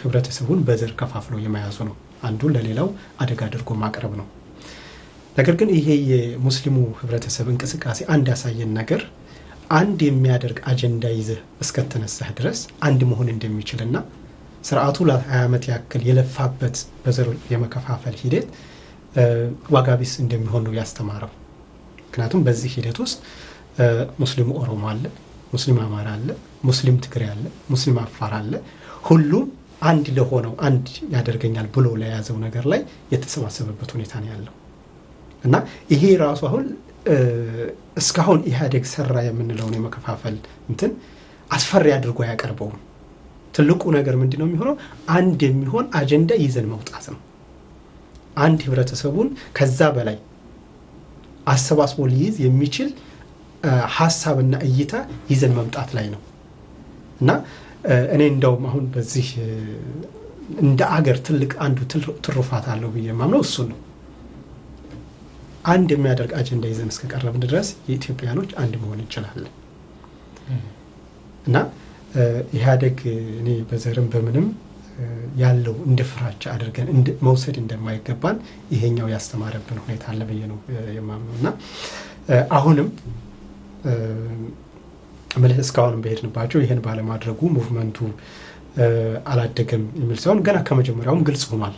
ህብረተሰቡን በዘር ከፋፍሎ የመያዙ ነው። አንዱን ለሌላው አደጋ አድርጎ ማቅረብ ነው። ነገር ግን ይሄ የሙስሊሙ ህብረተሰብ እንቅስቃሴ አንድ ያሳየን ነገር አንድ የሚያደርግ አጀንዳ ይዘህ እስከተነሳህ ድረስ አንድ መሆን እንደሚችልና ስርዓቱ ለ20 ዓመት ያክል የለፋበት በዘር የመከፋፈል ሂደት ዋጋ ቢስ እንደሚሆን ነው ያስተማረው። ምክንያቱም በዚህ ሂደት ውስጥ ሙስሊሙ ኦሮሞ አለ፣ ሙስሊም አማራ አለ፣ ሙስሊም ትግሬ አለ፣ ሙስሊም አፋር አለ። ሁሉም አንድ ለሆነው፣ አንድ ያደርገኛል ብሎ ለያዘው ነገር ላይ የተሰባሰበበት ሁኔታ ነው ያለው። እና ይሄ ራሱ አሁን እስካሁን ኢህአዴግ ሰራ የምንለውን የመከፋፈል እንትን አስፈሪ አድርጎ አያቀርበውም። ትልቁ ነገር ምንድን ነው የሚሆነው? አንድ የሚሆን አጀንዳ ይዘን መውጣት ነው። አንድ ህብረተሰቡን ከዛ በላይ አሰባስቦ ሊይዝ የሚችል ሀሳብና እይታ ይዘን መምጣት ላይ ነው። እና እኔ እንደውም አሁን በዚህ እንደ አገር ትልቅ አንዱ ትሩፋት አለው ብዬ የማምነው እሱ ነው። አንድ የሚያደርግ አጀንዳ ይዘን እስከቀረብን ድረስ የኢትዮጵያኖች አንድ መሆን እንችላለን። እና ኢህአዴግ እኔ በዘርም በምንም ያለው እንደ ፍራቻ አድርገን መውሰድ እንደማይገባን ይሄኛው ያስተማረብን ሁኔታ አለ ብዬ ነው የማምነው። እና አሁንም ምልህ እስካሁንም በሄድንባቸው ይህን ባለማድረጉ movement ኡ አላደገም የሚል ሳይሆን ገና ከመጀመሪያውም ግልጽ ሆኗል።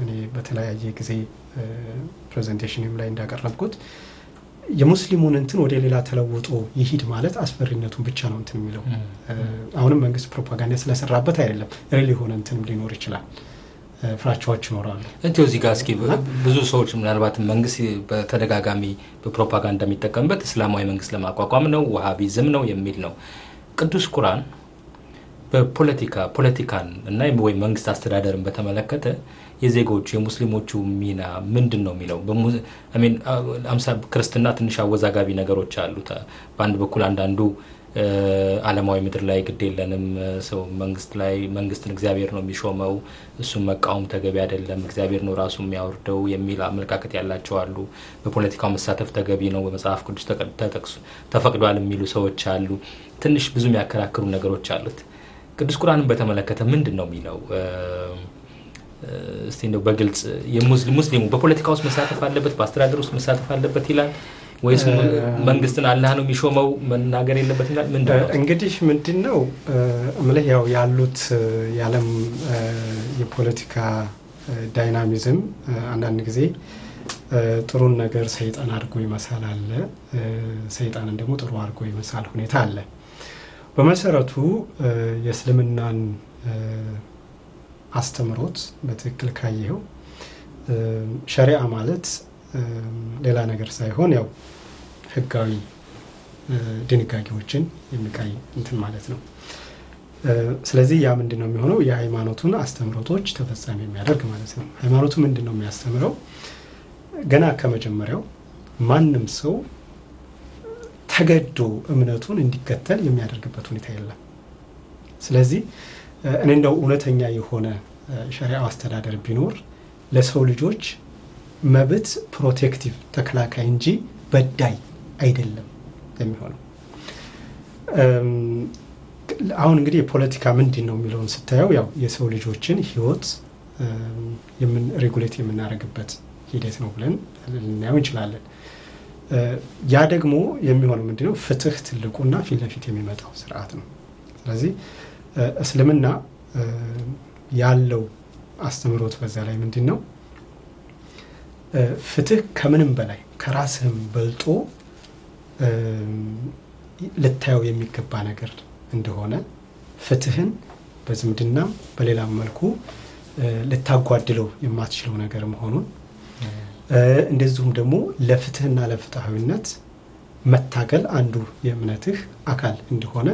እኔ በተለያየ ጊዜ presentation ም ላይ እንዳቀረብኩት የሙስሊሙን እንትን ወደ ሌላ ተለውጦ ይሂድ ማለት አስፈሪነቱን ብቻ ነው እንትን የሚለው። አሁንም መንግስት ፕሮፓጋንዳ ስለሰራበት አይደለም፣ real የሆነ እንትንም ሊኖር ይችላል፣ ፍራቻዎች ይኖራሉ። እንዲሁ እዚህ ጋር እስኪ ብዙ ሰዎች ምናልባት መንግስት በተደጋጋሚ በፕሮፓጋንዳ የሚጠቀምበት እስላማዊ መንግስት ለማቋቋም ነው፣ ዋሃቢዝም ነው የሚል ነው። ቅዱስ ቁርአን በፖለቲካ ፖለቲካን እና ወይም መንግስት አስተዳደርን በተመለከተ የዜጎቹ የሙስሊሞቹ ሚና ምንድን ነው የሚለው? ክርስትና ትንሽ አወዛጋቢ ነገሮች አሉት። በአንድ በኩል አንዳንዱ ዓለማዊ ምድር ላይ ግድ የለንም፣ ሰው መንግስት ላይ መንግስትን እግዚአብሔር ነው የሚሾመው፣ እሱን መቃወም ተገቢ አይደለም፣ እግዚአብሔር ነው ራሱ የሚያወርደው የሚል አመለካከት ያላቸው አሉ። በፖለቲካው መሳተፍ ተገቢ ነው፣ በመጽሐፍ ቅዱስ ተጠቅሶ ተፈቅዷል የሚሉ ሰዎች አሉ። ትንሽ ብዙ የሚያከራክሩ ነገሮች አሉት። ቅዱስ ቁርአንን በተመለከተ ምንድን ነው የሚለው? እስቲ እንደው በግልጽ ሙስሊሙ በፖለቲካ ውስጥ መሳተፍ አለበት፣ በአስተዳደር ውስጥ መሳተፍ አለበት ይላል ወይስ መንግስትን አላህ ነው የሚሾመው መናገር የለበትም ይላል? ምንድን ነው? እንግዲህ ምንድን ነው እምልህ፣ ያው ያሉት የዓለም የፖለቲካ dynamism አንዳንድ ጊዜ ጥሩን ነገር ሰይጣን አድርጎ ይመሳል አለ፣ ሰይጣንን ደግሞ ጥሩ አድርጎ ይመሳል ሁኔታ አለ። በመሰረቱ የእስልምናን አስተምሮት በትክክል ካየኸው ሸሪዓ ማለት ሌላ ነገር ሳይሆን ያው ህጋዊ ድንጋጌዎችን የሚቃኝ እንትን ማለት ነው። ስለዚህ ያ ምንድን ነው የሚሆነው? የሃይማኖቱን አስተምሮቶች ተፈጻሚ የሚያደርግ ማለት ነው። ሃይማኖቱ ምንድን ነው የሚያስተምረው? ገና ከመጀመሪያው ማንም ሰው ተገዶ እምነቱን እንዲከተል የሚያደርግበት ሁኔታ የለም። ስለዚህ እኔ እንደው እውነተኛ የሆነ ሸሪዓው አስተዳደር ቢኖር ለሰው ልጆች መብት protective ተከላካይ እንጂ በዳይ አይደለም የሚሆነው። አሁን እንግዲህ የፖለቲካ ምንድን ነው የሚለውን ስታየው ያው የሰው ልጆችን ህይወት regulate የምናደርግበት ሂደት ነው ብለን ልናየው እንችላለን። ያ ደግሞ የሚሆነው ምንድነው ፍትህ ትልቁና ፊት ለፊት የሚመጣው ስርዓት ነው። ስለዚህ እስልምና ያለው አስተምህሮት በዛ ላይ ምንድነው ፍትህ ከምንም በላይ ከራስህም በልጦ ልታየው የሚገባ ነገር እንደሆነ ፍትህን በዝምድናም በሌላም መልኩ ልታጓድለው የማትችለው ነገር መሆኑን እንደዚሁም ደግሞ ለፍትህና ለፍትሃዊነት መታገል አንዱ የእምነትህ አካል እንደሆነ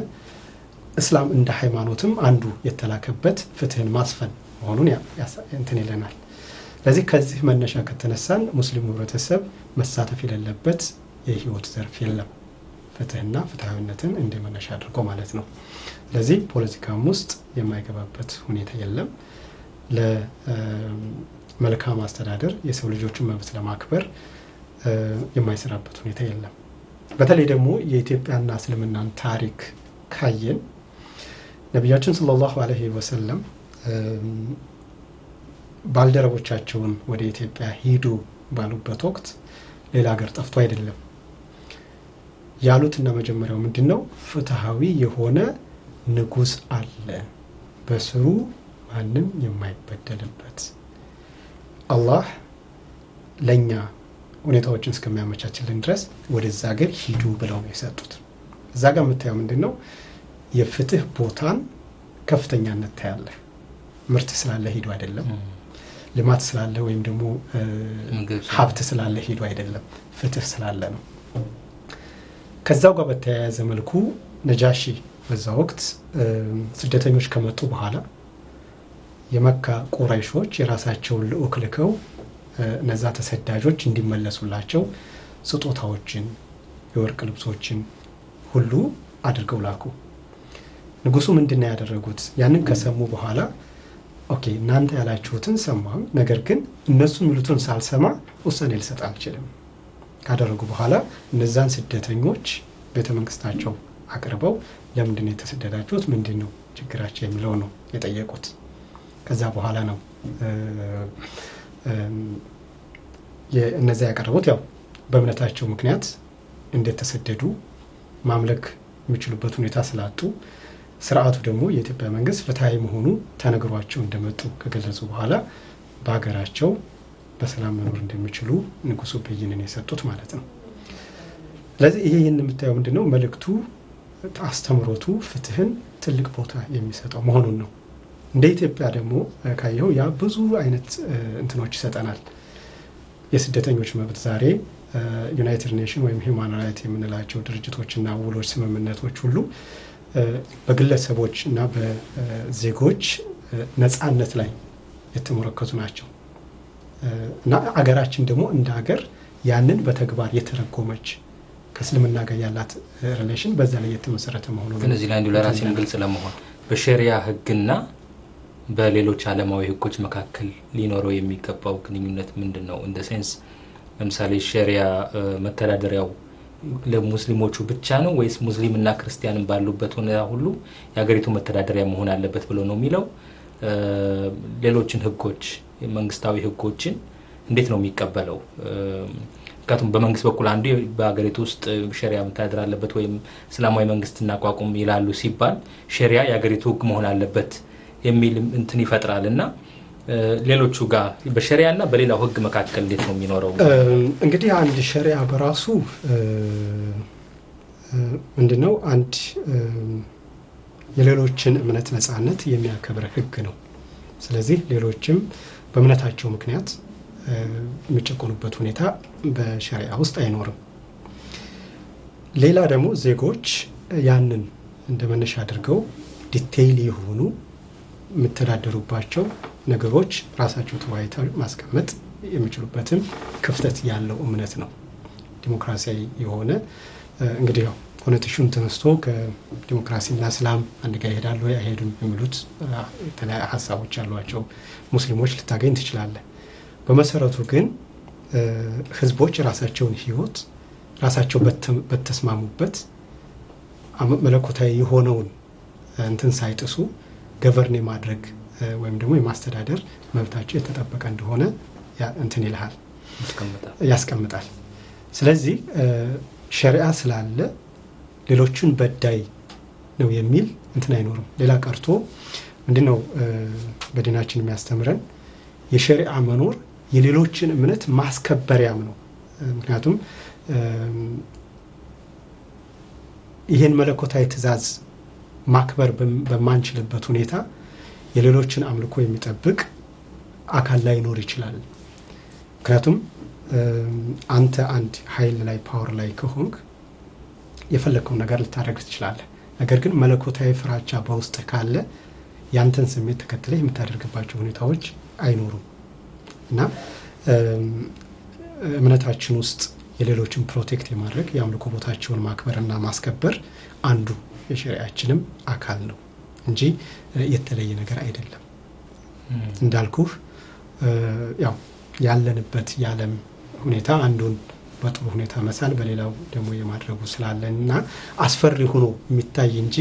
እስላም እንደ ሃይማኖትም አንዱ የተላከበት ፍትህን ማስፈን መሆኑን እንትን ይለናል። ስለዚህ ከዚህ መነሻ ከተነሳን ሙስሊሙ ህብረተሰብ መሳተፍ የሌለበት የህይወት ዘርፍ የለም፣ ፍትህና ፍትሃዊነትን እንደ መነሻ አድርጎ ማለት ነው። ስለዚህ ፖለቲካም ውስጥ የማይገባበት ሁኔታ የለም። ለመልካም አስተዳደር የሰው ልጆችን መብት ለማክበር የማይሰራበት ሁኔታ የለም። በተለይ ደግሞ የኢትዮጵያና እስልምናን ታሪክ ካየን ነቢያችን ሰለላሁ ዐለይሂ ወሰለም ባልደረቦቻቸውን ወደ ኢትዮጵያ ሂዱ ባሉበት ወቅት ሌላ ሀገር ጠፍቶ አይደለም ያሉትና መጀመሪያው ምንድነው ፍትሃዊ የሆነ ንጉስ አለ፣ በስሩ ማንም የማይበደልበት፣ አላህ ለኛ ሁኔታዎችን እስከሚያመቻችልን ድረስ ወደዛ ሀገር ሂዱ ብለው ነው የሰጡት። እዛ ጋር የምታየው ምንድነው የፍትህ ቦታን ከፍተኛነት ታያለህ። ምርት ስላለ ሂዱ አይደለም፣ ልማት ስላለ ወይም ደግሞ ሀብት ስላለ ሂዱ አይደለም፣ ፍትህ ስላለ ነው። ከዛው ጋር በተያያዘ መልኩ ነጃሺ በዛ ወቅት ስደተኞች ከመጡ በኋላ የመካ ቁረይሾች የራሳቸውን ልኡክ ልከው እነዛ ተሰዳጆች እንዲመለሱላቸው ስጦታዎችን፣ የወርቅ ልብሶችን ሁሉ አድርገው ላኩ። ንጉሱ ምንድነው ያደረጉት? ያንን ከሰሙ በኋላ okay እናንተ ያላችሁትን ሰማሁ፣ ነገር ግን እነሱ የሚሉትን ሳልሰማ ውሳኔ ልሰጥ አልችልም ካደረጉ በኋላ እነዛን ስደተኞች ቤተመንግስታቸው አቅርበው ለምንድን ነው የተሰደዳችሁት፣ ምንድነው ችግራቸው የሚለው ነው የጠየቁት። ከዛ በኋላ ነው እነዛ ያቀረቡት ያው በእምነታቸው ምክንያት እንደተሰደዱ ማምለክ የሚችሉበት ሁኔታ ስላጡ ስርዓቱ ደግሞ የኢትዮጵያ መንግስት ፍትሃዊ መሆኑ ተነግሯቸው እንደመጡ ከገለጹ በኋላ በሀገራቸው በሰላም መኖር እንደሚችሉ ንጉሱ ብይንን የሰጡት ማለት ነው። ስለዚህ ይሄን የምታየው ምንድነው መልእክቱ አስተምሮቱ ፍትህን ትልቅ ቦታ የሚሰጠው መሆኑን ነው። እንደ ኢትዮጵያ ደግሞ ካየው ያ ብዙ አይነት እንትኖች ይሰጠናል። የስደተኞች መብት ዛሬ United Nation ወይም human right የምንላቸው ድርጅቶችና ውሎች፣ ስምምነቶች ሁሉ በግለሰቦች እና በዜጎች ነፃነት ላይ የተመረኮዙ ናቸው። እና አገራችን ደግሞ እንደ ሀገር ያንን በተግባር የተረጎመች ከእስልምና ጋር ያላት relation በዛ ላይ የተመሰረተ መሆኑ ነው። ግን እዚህ ላይ እንዲሁ ለራሴም ግልጽ ለመሆን በሸሪያ ህግና በሌሎች ዓለማዊ ህጎች መካከል ሊኖረው የሚገባው ግንኙነት ምንድነው? in the sense ለምሳሌ ሸሪያ መተዳደሪያው ለሙስሊሞቹ ብቻ ነው ወይስ ሙስሊምና ክርስቲያንም ባሉበት ሁኔታ ሁሉ የሀገሪቱ መተዳደሪያ መሆን አለበት ብሎ ነው የሚለው? ሌሎችን ህጎች መንግስታዊ ህጎችን እንዴት ነው የሚቀበለው? ምክንያቱም በመንግስት በኩል አንዱ በሀገሪቱ ውስጥ ሸሪያ መተዳደር አለበት ወይም እስላማዊ መንግስት እናቋቁም ይላሉ ሲባል ሸሪያ የሀገሪቱ ህግ መሆን አለበት የሚል እንትን ይፈጥራልና ሌሎቹ ጋር በሸሪያና በሌላው ህግ መካከል እንዴት ነው የሚኖረው? እንግዲህ አንድ ሸሪያ በራሱ ምንድነው አንድ የሌሎችን እምነት ነፃነት የሚያከብር ህግ ነው። ስለዚህ ሌሎችም በእምነታቸው ምክንያት የሚጨቆኑበት ሁኔታ በሸሪያ ውስጥ አይኖርም። ሌላ ደግሞ ዜጎች ያንን እንደመነሻ አድርገው detail የሆኑ የሚተዳደሩባቸው ነገሮች ራሳቸው ተወያይተው ማስቀመጥ የሚችሉበትም ክፍተት ያለው እምነት ነው። ዲሞክራሲያዊ የሆነ እንግዲህ ያው connotation ኑ ተነስቶ ከዲሞክራሲና እስላም አንድ ጋር ይሄዳሉ ወይ አይሄዱም የሚሉት የተለያዩ ሀሳቦች ያሏቸው ሙስሊሞች ልታገኝ ትችላለህ። በመሰረቱ ግን ህዝቦች የራሳቸውን ህይወት ራሳቸው በተስማሙበት መለኮታዊ የሆነውን እንትን ሳይጥሱ govern የማድረግ ወይም ደግሞ የማስተዳደር መብታቸው የተጠበቀ እንደሆነ እንትን ይልሃል፣ ያስቀምጣል። ስለዚህ ሸሪዓ ስላለ ሌሎቹን በዳይ ነው የሚል እንትን አይኖርም። ሌላ ቀርቶ ምንድነው በዲናችን የሚያስተምረን የሸሪዓ መኖር የሌሎችን እምነት ማስከበሪያም ነው። ምክንያቱም ይህን መለኮታዊ ትእዛዝ ማክበር በማንችልበት ሁኔታ የሌሎችን አምልኮ የሚጠብቅ አካል ላይኖር ይችላል። ምክንያቱም አንተ አንድ ኃይል ላይ power ላይ ከሆንክ የፈለግከውን ነገር ልታደርግ ትችላለህ። ነገር ግን መለኮታዊ ፍራቻ በውስጥ ካለ ያንተን ስሜት ተከትለህ የምታደርግባቸው ሁኔታዎች አይኖሩም እና እምነታችን ውስጥ የሌሎችን protect የማድረግ የአምልኮ ቦታቸውን ማክበርና ማስከበር አንዱ የሸሪዓችንም አካል ነው እንጂ የተለየ ነገር አይደለም። እንዳልኩህ ያው ያለንበት የዓለም ሁኔታ አንዱን በጥሩ ሁኔታ መሳል በሌላው ደግሞ የማድረጉ ስላለና አስፈሪ ሆኖ የሚታይ እንጂ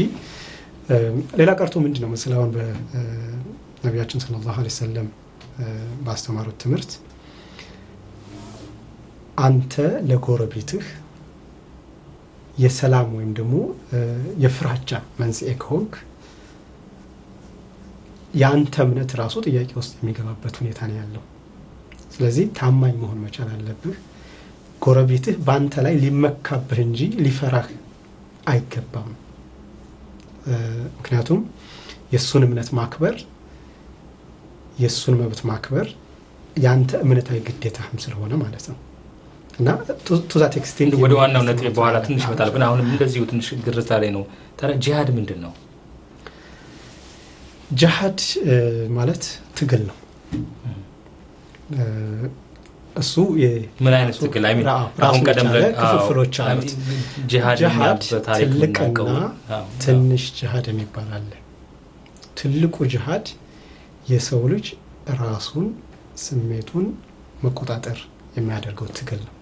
ሌላ ቀርቶ ምንድነው መሰለህ አሁን በነቢያችን ሰለላሁ ዐለይሂ ወሰለም ባስተማሩት ትምህርት አንተ ለጎረቤትህ የሰላም ወይም ደግሞ የፍራቻ መንስኤ ከሆንክ ያንተ እምነት ራሱ ጥያቄ ውስጥ የሚገባበት ሁኔታ ነው ያለው። ስለዚህ ታማኝ መሆን መቻል አለብህ። ጎረቤትህ ባንተ ላይ ሊመካብህ እንጂ ሊፈራህ አይገባም። ምክንያቱም የሱን እምነት ማክበር የሱን መብት ማክበር ያንተ እምነታዊ ግዴታህም ስለሆነ ማለት ነው። እና to that extent ወደ ዋናው ነጥብ በኋላ ትንሽ እመጣለሁ፣ ግን አሁንም እንደዚሁ ትንሽ ግርታ ላይ ነው። ታዲያ ጂሃድ ምንድነው? ጂሃድ ማለት ትግል ነው። እሱ ምን አይነት ትግል? አይ አሁን ቀደም ብለን ክፍፍሎች አሉት። ጂሃድ ትልቅና ትንሽ ጂሃድ የሚባል አለ። ትልቁ ጂሃድ የሰው ልጅ ራሱን ስሜቱን መቆጣጠር የሚያደርገው ትግል ነው።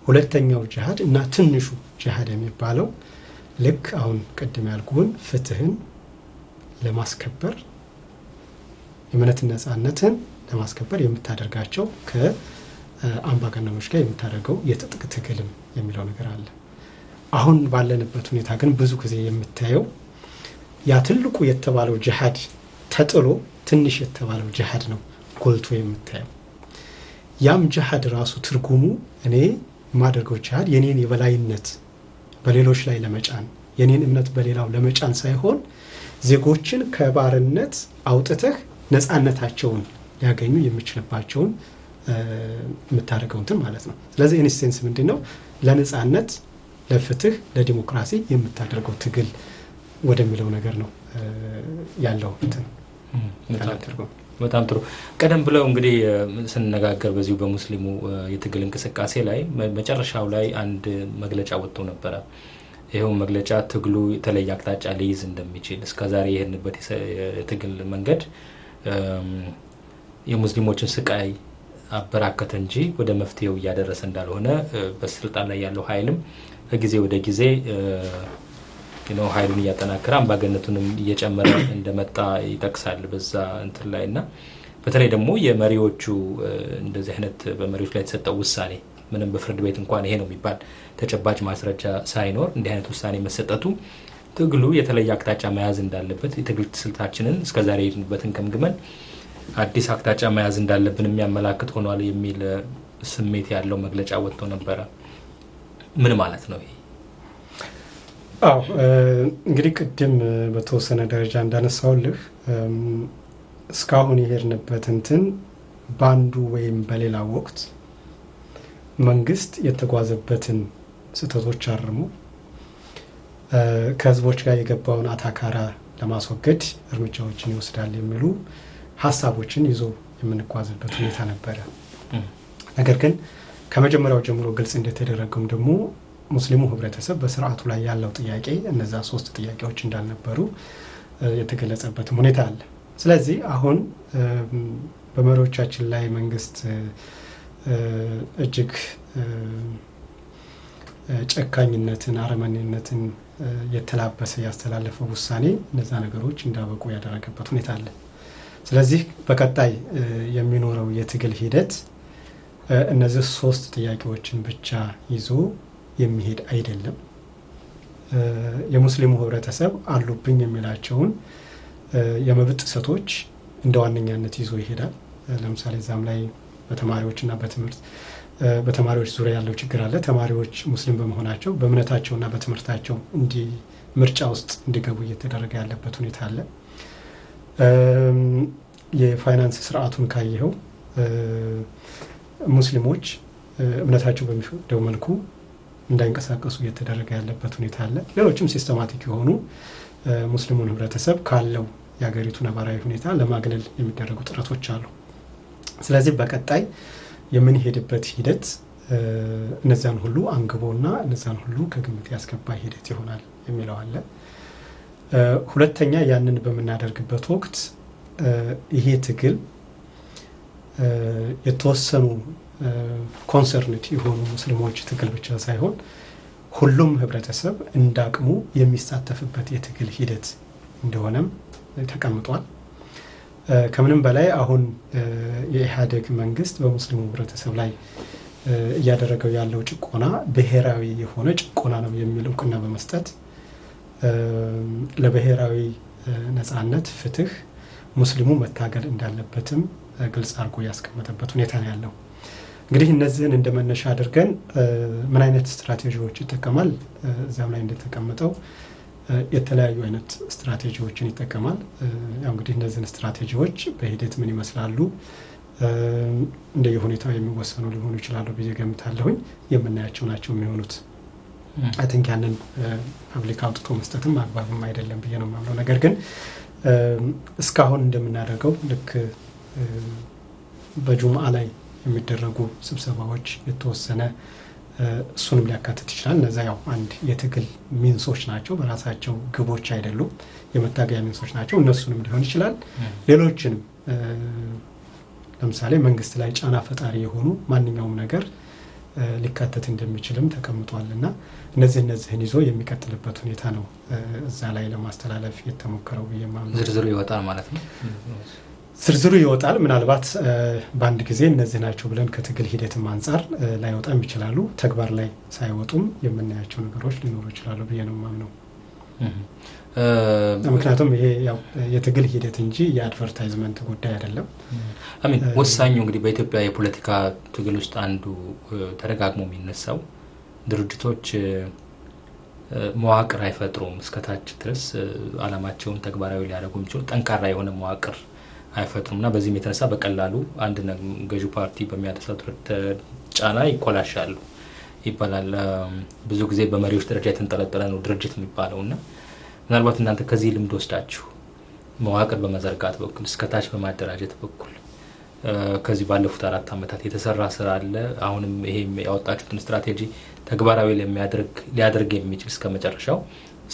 ሁለተኛው ጂሃድ እና ትንሹ ጂሃድ የሚባለው ልክ አሁን ቅድም ያልኩህን ፍትህን ለማስከበር የእምነት ነፃነትን ለማስከበር የምታደርጋቸው ከአምባገነኖች ጋር የምታደርገው የትጥቅ ትግልም የሚለው ነገር አለ። አሁን ባለንበት ሁኔታ ግን ብዙ ጊዜ የምታየው ያ ትልቁ የተባለው ጂሃድ ተጥሎ ትንሽ የተባለው ጂሃድ ነው ጎልቶ የምታየው። ያም ጂሃድ ራሱ ትርጉሙ እኔ የማደርገው ጂሃድ የኔን የበላይነት በሌሎች ላይ ለመጫን የኔን እምነት በሌላው ለመጫን ሳይሆን ዜጎችን ከባርነት አውጥተህ ነፃነታቸውን ሊያገኙ የሚችልባቸውን የምታደርገው እንትን ማለት ነው። ስለዚህ in essence ምንድነው ለነፃነት፣ ለፍትህ፣ ለዲሞክራሲ የምታደርገው ትግል ወደሚለው ነገር ነው ያለው እንትን። በጣም ጥሩ። ቀደም ብለው እንግዲህ ስንነጋገር በዚሁ በሙስሊሙ የትግል እንቅስቃሴ ላይ መጨረሻው ላይ አንድ መግለጫ ወጥቶ ነበረ። ይሄው መግለጫ ትግሉ የተለየ አቅጣጫ ሊይዝ እንደሚችል እስከዛሬ የሄድንበት የትግል መንገድ የሙስሊሞችን ስቃይ አበራከተ እንጂ ወደ መፍትሄው እያደረሰ እንዳልሆነ በስልጣን ላይ ያለው ኃይልም ከጊዜ ወደ ጊዜ ነው ኃይሉን እያጠናከረ አምባገነቱንም እየጨመረ እንደመጣ ይጠቅሳል በዛ እንትን ላይና በተለይ ደግሞ የመሪዎቹ እንደዚህ አይነት በመሪዎች ላይ የተሰጠው ውሳኔ ምንም በፍርድ ቤት እንኳን ይሄ ነው የሚባል ተጨባጭ ማስረጃ ሳይኖር እንዲህ አይነት ውሳኔ መሰጠቱ ትግሉ የተለየ አቅጣጫ መያዝ እንዳለበት የትግል ስልታችንን እስከዛሬ የሄድንበትን ገምግመን አዲስ አቅጣጫ መያዝ እንዳለብን የሚያመላክት ሆኗል የሚል ስሜት ያለው መግለጫ ወጥቶ ነበር። ምን ማለት ነው ይሄ? አዎ እንግዲህ ቅድም በተወሰነ ደረጃ እንዳነሳውልህ እስካሁን የሄድንበት እንትን ባንዱ ወይም በሌላ ወቅት መንግስት የተጓዘበትን ስህተቶች አርሞ ከህዝቦች ጋር የገባውን አታካራ ለማስወገድ እርምጃዎችን ይወስዳል የሚሉ ሐሳቦችን ይዞ የምንጓዝበት ሁኔታ ነበር። ነገር ግን ከመጀመሪያው ጀምሮ ግልጽ እንደተደረገው ደግሞ ሙስሊሙ ህብረተሰብ በስርዓቱ ላይ ያለው ጥያቄ እነዛ ሶስት ጥያቄዎች እንዳልነበሩ የተገለጸበት ሁኔታ አለ። ስለዚህ አሁን በመሪዎቻችን ላይ መንግስት እጅግ ጨካኝነትን አረመኔነትን የተላበሰ ያስተላለፈው ውሳኔ እነዛ ነገሮች እንዳበቁ ያደረገበት ሁኔታ አለ። ስለዚህ በቀጣይ የሚኖረው የትግል ሂደት እነዚህ 3 ጥያቄዎችን ብቻ ይዞ የሚሄድ አይደለም። የሙስሊሙ ህብረተሰብ አሉብኝ የሚላቸውን የመብት ጥሰቶች እንደ ዋነኛነት ይዞ ይሄዳል። ለምሳሌ እዛም ላይ በተማሪዎችና በትምህርት በተማሪዎች ዙሪያ ያለው ችግር አለ። ተማሪዎች ሙስሊም በመሆናቸው በእምነታቸውና በትምህርታቸው ምርጫ ውስጥ እንዲገቡ እየተደረገ ያለበት ሁኔታ አለ። የፋይናንስ ስርዓቱን ካየኸው ሙስሊሞች እምነታቸው በሚፈቅደው መልኩ እንዳይንቀሳቀሱ እየተደረገ ያለበት ሁኔታ አለ። ሌሎችም systematic የሆኑ ሙስሊሙን ህብረተሰብ ካለው የሀገሪቱ ነባራዊ ሁኔታ ለማግለል የሚደረጉ ጥረቶች አሉ። ስለዚህ በቀጣይ የምንሄድበት ሂደት እነዚያን ሁሉ አንግቦና እነዚያን ሁሉ ከግምት ያስገባ ሂደት ይሆናል የሚለው አለ። ሁለተኛ ያንን በምናደርግበት ወቅት ይሄ ትግል የተወሰኑ concerned የሆኑ ሙስሊሞች ትግል ብቻ ሳይሆን ሁሉም ህብረተሰብ እንዳቅሙ የሚሳተፍበት የትግል ሂደት እንደሆነም ተቀምጧል። ከምንም በላይ አሁን የኢህአዴግ መንግስት በሙስሊሙ ህብረተሰብ ላይ እያደረገው ያለው ጭቆና ብሔራዊ የሆነ ጭቆና ነው የሚል እውቅና በመስጠት ለብሔራዊ ነጻነት፣ ፍትህ ሙስሊሙ መታገል እንዳለበትም ግልጽ አድርጎ ያስቀመጠበት ሁኔታ ነው ያለው። እንግዲህ እነዚህን እንደ መነሻ አድርገን ምን አይነት ስትራቴጂዎች ይጠቀማል? እዚያም ላይ እንደተቀመጠው የተለያዩ አይነት ስትራቴጂዎችን ይጠቀማል። ያው እንግዲህ እነዚህን ስትራቴጂዎች በሂደት ምን ይመስላሉ እንደየሁኔታው የሚወሰኑ ሊሆኑ ይችላሉ ብዬ ገምታለሁኝ። የምናያቸው ናቸው የሚሆኑት። I think ያንን public አውጥቶ መስጠትም አግባብም አይደለም ብዬ ነው የማምነው። ነገር ግን እስካሁን እንደምናደርገው ልክ በጁምአ ላይ የሚደረጉ ስብሰባዎች የተወሰነ እሱንም ሊያካትት ይችላል። እነዛ ያው አንድ የትግል means ኦች ናቸው፣ በራሳቸው ግቦች አይደሉም፣ የመታገያ means ኦች ናቸው። እነሱንም ሊሆን ይችላል። ሌሎችንም ለምሳሌ መንግስት ላይ ጫና ፈጣሪ የሆኑ ማንኛውም ነገር ሊካተት እንደሚችልም ተቀምጧል እና እነዚህን ይዞ የሚቀጥልበት ሁኔታ ነው እዛ ላይ ለማስተላለፍ የተሞከረው ብዬ የማምነው። ዝርዝሩ ይወጣል ማለት ነው። ዝርዝሩ ይወጣል። ምናልባት በአንድ ጊዜ እነዚህ ናቸው ብለን ከትግል ሂደትም አንጻር ላይወጣም ይችላሉ። ተግባር ላይ ሳይወጡም የምናያቸው ነገሮች ሊኖሩ ይችላሉ ብዬ ነው የማምነው። ምክንያቱም ይሄ ያው የትግል ሂደት እንጂ የ advertisement ጉዳይ አይደለም። አሚን ወሳኙ እንግዲህ በኢትዮጵያ የፖለቲካ ትግል ውስጥ አንዱ ተደጋግሞ የሚነሳው ድርጅቶች መዋቅር አይፈጥሩም፣ እስከታች ድረስ አላማቸውን ተግባራዊ ሊያደርጉ የሚችሉ ጠንካራ የሆነ መዋቅር አይፈጥሩም እና በዚህም የተነሳ በቀላሉ አንድ ገዢው ፓርቲ በሚያደርሰው ጫና ይኮላሻሉ ይባላል። ብዙ ጊዜ በመሪዎች ደረጃ የተንጠለጠለ ነው ድርጅት የሚባለው እና ምናልባት እናንተ ከዚህ ልምድ ወስዳችሁ መዋቅር በመዘርጋት በኩል እስከታች በማደራጀት በኩል ከዚህ ባለፉት 4 ዓመታት የተሰራ ስራ አለ። አሁንም ይሄ ያወጣችሁትን ስትራቴጂ ተግባራዊ ሊያደርግ የሚችል እስከ መጨረሻው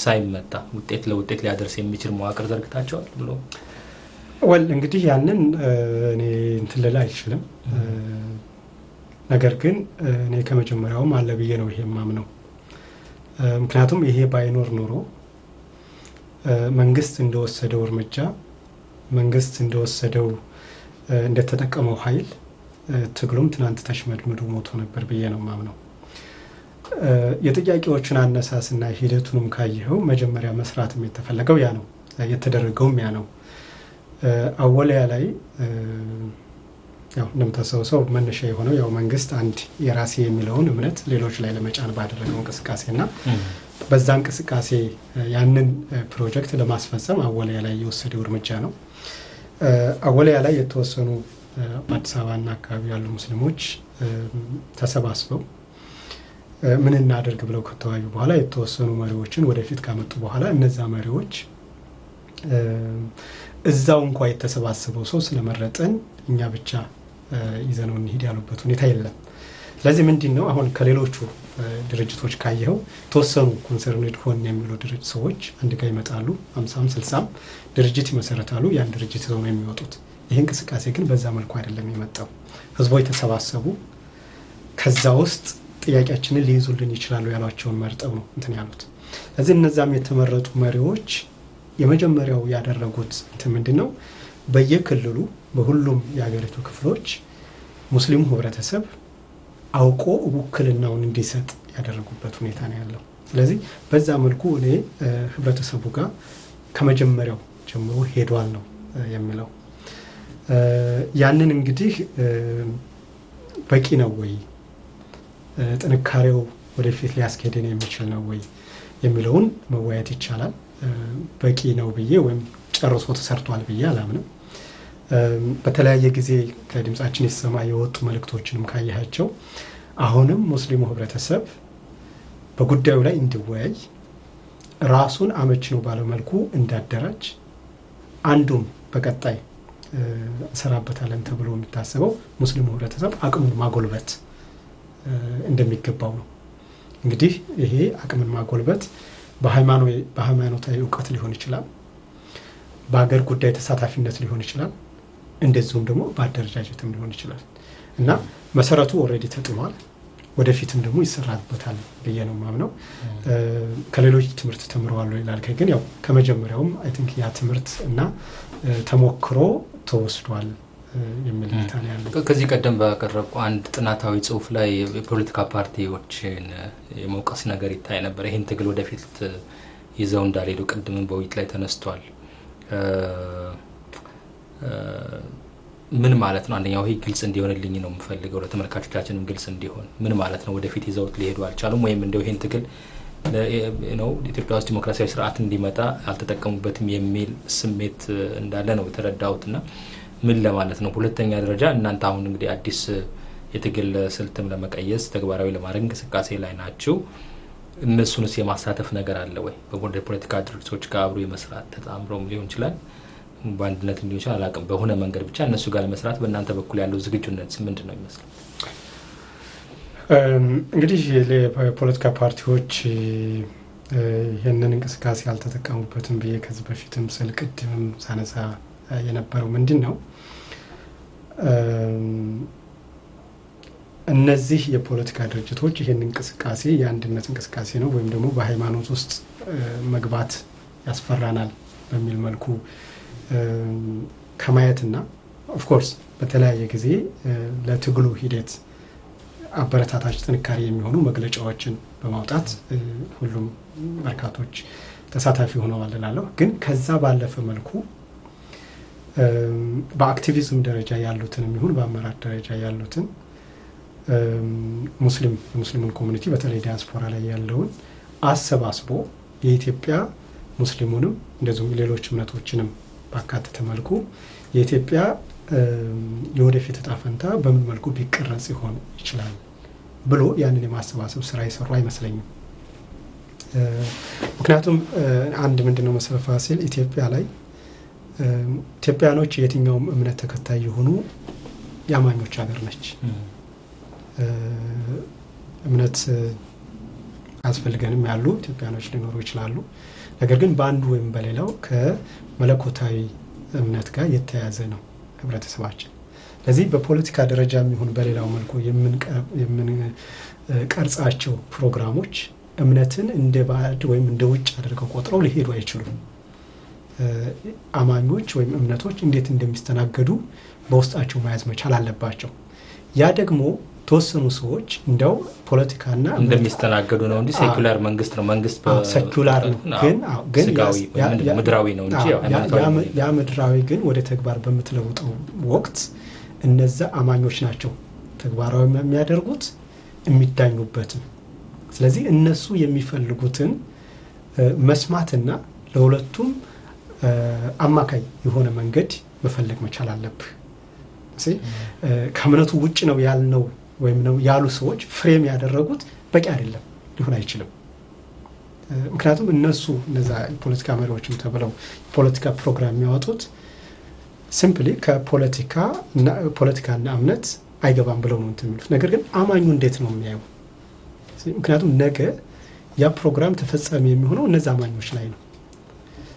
ሳይመጣ ውጤት ለውጤት ሊያደርስ የሚችል መዋቅር ዘርግታችኋል ብሎ ወል እንግዲህ ያንን እኔ እንትን ልል አልችልም። ነገር ግን እኔ ከመጀመሪያውም አለ ብዬ ነው ይሄ የማምነው። ምክንያቱም ይሄ ባይኖር ኖሮ መንግስት እንደወሰደው እርምጃ መንግስት እንደወሰደው እንደተጠቀመው ኃይል ትግሉም ትናንት ተሽመድምዶ ሞቶ ነበር ብዬ ነው የማምነው። የጥያቄዎቹን አነሳስና ሂደቱንም ካየኸው መጀመሪያ መስራትም የተፈለገው ያ ነው፣ የተደረገውም ያ ነው። አወሊያ ላይ ያው እንደምታስታውሰው መነሻ የሆነው ያው መንግስት አንድ የራሴ የሚለውን እምነት ሌሎች ላይ ለመጫን ባደረገው እንቅስቃሴና በዛ እንቅስቃሴ ያንን ፕሮጀክት ለማስፈጸም አወሊያ ላይ የወሰደው እርምጃ ነው። አወሊያ ላይ የተወሰኑ በአዲስ አበባና አካባቢ ያሉ ሙስሊሞች ተሰባስበው ምን እናደርግ ብለው ከተወያዩ በኋላ የተወሰኑ መሪዎችን ወደፊት ካመጡ በኋላ እነዛ መሪዎች እዛው እንኳን የተሰባሰበው ሰው ስለመረጠን እኛ ብቻ ይዘነው እንሂድ ያሉበት ሁኔታ የለም። ስለዚህ ምንድነው አሁን ከሌሎቹ ድርጅቶች ካየኸው ተወሰኑ concerned ሆን የሚሉ ድርጅት ሰዎች አንድ ጋር ይመጣሉ፣ 50 60 ድርጅት ይመሰረታሉ፣ ያን ድርጅት ይዘው ነው የሚወጡት። ይሄ እንቅስቃሴ ግን በዛ መልኩ አይደለም የመጣው። ህዝቦች ተሰባሰቡ፣ ከዛ ውስጥ ጥያቄያችንን ሊይዙልን ይችላሉ ያሏቸውን መርጠው ነው እንትን ያሉት። ስለዚህ እነዛም የተመረጡ መሪዎች የመጀመሪያው ያደረጉት እንትን ምንድን ነው? በየክልሉ በሁሉም የሀገሪቱ ክፍሎች ሙስሊሙ ህብረተሰብ አውቆ ውክልናውን እንዲሰጥ ያደረጉበት ሁኔታ ነው ያለው። ስለዚህ በዛ መልኩ እኔ ህብረተሰቡ ጋር ከመጀመሪያው ጀምሮ ሄዷል ነው የሚለው። ያንን እንግዲህ በቂ ነው ወይ፣ ጥንካሬው ወደፊት ሊያስኬድን የሚችል ነው ወይ የሚለውን መወያየት ይቻላል። በቂ ነው ብዬ ወይም ጨርሶ ተሰርቷል ብዬ አላምንም። በተለያየ ጊዜ ከድምጻችን ይሰማ የወጡ መልእክቶችንም ካያቸው አሁንም ሙስሊሙ ህብረተሰብ በጉዳዩ ላይ እንዲወያይ፣ ራሱን አመች ነው ባለመልኩ እንዳደራጅ፣ አንዱም በቀጣይ እንሰራበታለን ተብሎ የሚታሰበው ሙስሊሙ ህብረተሰብ አቅሙን ማጎልበት እንደሚገባው ነው። እንግዲህ ይሄ አቅምን ማጎልበት በሃይማኖታዊ እውቀት ሊሆን ይችላል፣ በሀገር ጉዳይ ተሳታፊነት ሊሆን ይችላል፣ እንደዚሁም ደግሞ በአደረጃጀትም ሊሆን ይችላል እና መሰረቱ already ተጥሏል። ወደፊትም ደግሞ ይሰራበታል ብዬ ነው የማምነው። ከሌሎች ትምህርት ተምረዋል ይላል፣ ግን ያው ከመጀመሪያውም I think ያ ትምህርት እና ተሞክሮ ተወስዷል የሚል እይታ ነው ያለው። ከዚህ ቀደም ባቀረብኩ አንድ ጥናታዊ ጽሁፍ ላይ የፖለቲካ ፓርቲዎችን የመውቀስ ነገር ይታይ ነበር። ይህን ትግል ወደፊት ይዘው እንዳልሄዱ ቅድምም በውይይት ላይ ተነስቷል። ምን ማለት ነው? አንደኛው ይሄ ግልጽ እንዲሆንልኝ ነው የምፈልገው፣ ለተመልካቾቻችንም ግልጽ እንዲሆን ምን ማለት ነው? ወደፊት ይዘውት ሊሄዱ አልቻሉም ወይም እንደው ይሄን ትግል ነው ኢትዮጵያ ውስጥ ዲሞክራሲያዊ ስርዓት እንዲመጣ አልተጠቀሙበትም የሚል ስሜት እንዳለ ነው የተረዳሁት። እና ምን ለማለት ነው? ሁለተኛ ደረጃ እናንተ አሁን እንግዲህ አዲስ የትግል ስልትም ለመቀየስ ተግባራዊ ለማድረግ እንቅስቃሴ ላይ ናችሁ። እነሱንስ የማሳተፍ ነገር አለ ወይ? በፖለቲካ ድርጅቶች ጋር አብሮ የመስራት ተጣምሮም ሊሆን ይችላል፣ በአንድነት ሊሆን ይችላል፣ አላውቅም። በሆነ መንገድ ብቻ እነሱ ጋር ለመስራት በእናንተ በኩል ያለው ዝግጁነት ምንድን ነው ይመስላል? እንግዲህ የፖለቲካ ፓርቲዎች ይህንን እንቅስቃሴ አልተጠቀሙበትም ብዬ ከዚህ በፊትም ስል ቅድምም ሳነሳ የነበረው ምንድን ነው፣ እነዚህ የፖለቲካ ድርጅቶች ይህን እንቅስቃሴ የአንድነት እንቅስቃሴ ነው ወይም ደግሞ በሃይማኖት ውስጥ መግባት ያስፈራናል በሚል መልኩ ከማየትና of course በተለያየ ጊዜ ለትግሉ ሂደት አበረታታች ጥንካሬ የሚሆኑ መግለጫዎችን በማውጣት ሁሉም በርካቶች ተሳታፊ ሆነዋል እላለሁ። ግን ከዛ ባለፈ መልኩ በ activism ደረጃ ያሉትን ይሁን በአመራር ደረጃ ያሉትን ሙስሊሙን community በተለይ ዲያስፖራ ላይ ያለውን አሰባስቦ የኢትዮጵያ ሙስሊሙንም እንደዚሁም ሌሎች እምነቶችንም ባካተተ መልኩ የኢትዮጵያ የወደፊት እጣ ፈንታ በምን መልኩ ቢቀረጽ ይሆን ይችላል ብሎ ያንን የማሰባሰብ ስራ የሰሩ አይመስለኝም። ምክንያቱም አንድ ምንድነው መሰለህ ፋሲል፣ ኢትዮጵያ ላይ ኢትዮጵያኖች የትኛውም እምነት ተከታይ የሆኑ የአማኞች ሀገር ነች። እምነት አያስፈልገንም ያሉ ኢትዮጵያኖች ሊኖሩ ይችላሉ። ነገር ግን በአንዱ ወይም በሌላው ከመለኮታዊ እምነት ጋር የተያያዘ ነው ህብረተሰባችን። ስለዚህ በፖለቲካ ደረጃ ይሁን በሌላው መልኩ የምንቀርጻቸው ፕሮግራሞች እምነትን እንደ ባዕድ ወይም እንደ ውጭ አድርገው ቆጥረው ሊሄዱ አይችሉም። አማኞች ወይም እምነቶች እንዴት እንደሚስተናገዱ በውስጣቸው መያዝ መቻል አለባቸው። ያ ደግሞ ተወሰኑ ሰዎች እንደው ፖለቲካና እንደሚስተናገዱ ነው እንጂ secular መንግስት ነው፣ መንግስት secular ነው፣ ግን ግን ምድራዊ ነው እንጂ ያ ምድራዊ ግን ወደ ተግባር በምትለውጠው ወቅት እነዛ አማኞች ናቸው ተግባራዊ የሚያደርጉት የሚዳኙበትም። ስለዚህ እነሱ የሚፈልጉትን መስማትና ለሁለቱም አማካይ የሆነ መንገድ መፈለግ መቻል አለብህ። ከእምነቱ ውጭ ነው ያልነው ወይም ነው ያሉ ሰዎች frame ያደረጉት በቂ አይደለም፣ ሊሆን አይችልም። ምክንያቱም እነሱ እነዛ የፖለቲካ መሪዎችም ተብለው የፖለቲካ ፕሮግራም የሚያወጡት simply ከፖለቲካና እምነት አይገባም ብለው ነው እንትን የሚሉት። ነገር ግን አማኙ እንዴት ነው የሚያየው? ምክንያቱም ነገ ያ ፕሮግራም ተፈጻሚ የሚሆነው እነዛ አማኞች ላይ ነው።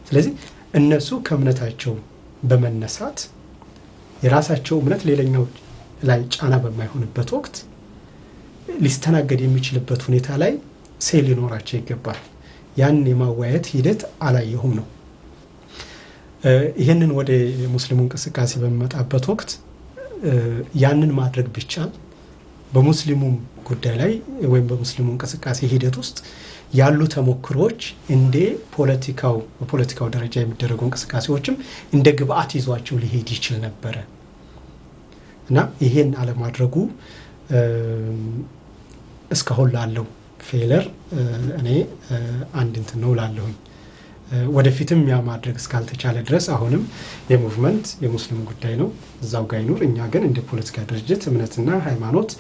ስለዚህ እነሱ ከእምነታቸው በመነሳት የራሳቸው እምነት ሌላኛው ላይ ጫና በማይሆንበት ወቅት ሊስተናገድ የሚችልበት ሁኔታ ላይ say ሊኖራቸው ይገባል። ያን የማወያየት ሂደት አላየሁም ነው። ይህንን ወደ ሙስሊሙ እንቅስቃሴ በሚመጣበት ወቅት ያንን ማድረግ ቢቻል በሙስሊሙም ጉዳይ ላይ ወይም በሙስሊሙ እንቅስቃሴ ሂደት ውስጥ ያሉ ተሞክሮዎች እንደ ፖለቲካው በፖለቲካው ደረጃ የሚደረጉ እንቅስቃሴዎችም እንደ ግብአት ይዟቸው ሊሄድ ይችል ነበረ እና ይሄን አለማድረጉ እስካሁን ላለው failure እኔ አንድ እንትን ነው ላለሁኝ። ወደፊትም ያ ማድረግ እስካልተቻለ ድረስ አሁንም የ movement የሙስሊሙ ጉዳይ ነው፣ እዛው ጋ ይኑር። እኛ ግን እንደ ፖለቲካ ድርጅት እምነትና ሃይማኖት፣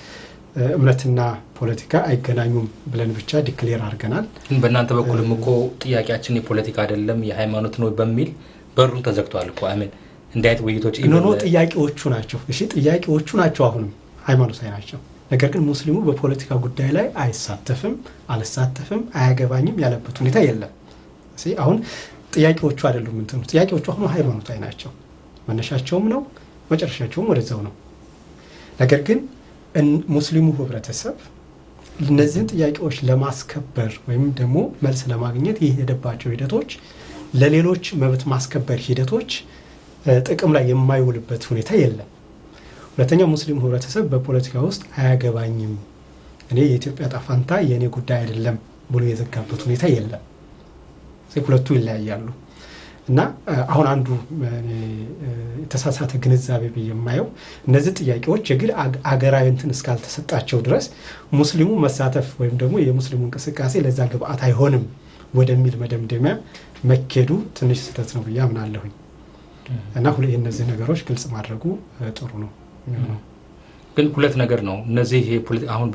እምነትና ፖለቲካ አይገናኙም ብለን ብቻ declare አድርገናል። ግን በእናንተ በኩልም እኮ ጥያቄያችን የፖለቲካ አይደለም የሃይማኖት ነው በሚል በሩ ተዘግቷል እኮ፣ I mean እንዲህ አይነት ውይይቶች No, ጥያቄዎቹ ናቸው። እሺ፣ ጥያቄዎቹ ናቸው፣ አሁንም ሃይማኖታዊ ናቸው። ነገር ግን ሙስሊሙ በፖለቲካ ጉዳይ ላይ አይሳተፍም፣ አልሳተፍም፣ አያገባኝም ያለበት ሁኔታ የለም። አሁን ጥያቄዎቹ አይደሉም እንትኑ፣ ጥያቄዎቹ አሁኑ ሃይማኖታዊ ናቸው። መነሻቸውም ነው፣ መጨረሻቸውም ወደዛው ነው። ነገር ግን ሙስሊሙ ህብረተሰብ እነዚህን ጥያቄዎች ለማስከበር ወይም ደግሞ መልስ ለማግኘት የሄደባቸው ሂደቶች ለሌሎች መብት ማስከበር ሂደቶች ጥቅም ላይ የማይውልበት ሁኔታ የለም። ሁለተኛው ሙስሊሙ ህብረተሰብ በፖለቲካ ውስጥ አያገባኝም፣ እኔ የኢትዮጵያ ዕጣ ፈንታ የእኔ ጉዳይ አይደለም ብሎ የዘጋበት ሁኔታ የለም። ሁለቱ ይለያያሉ እና አሁን አንዱ የተሳሳተ ግንዛቤ ብዬ የማየው እነዚህ ጥያቄዎች የግድ አገራዊ እንትን እስካልተሰጣቸው ድረስ ሙስሊሙ መሳተፍ ወይም ደግሞ የሙስሊሙ እንቅስቃሴ ለዛ ግብአት አይሆንም ወደሚል መደምደሚያ መኬዱ ትንሽ ስህተት ነው ብዬ አምናለሁኝ። እና እነዚህ ነገሮች ግልጽ ማድረጉ ጥሩ ነው የሚሆነው። ግን ሁለት ነገር ነው እነዚህ፣ አሁን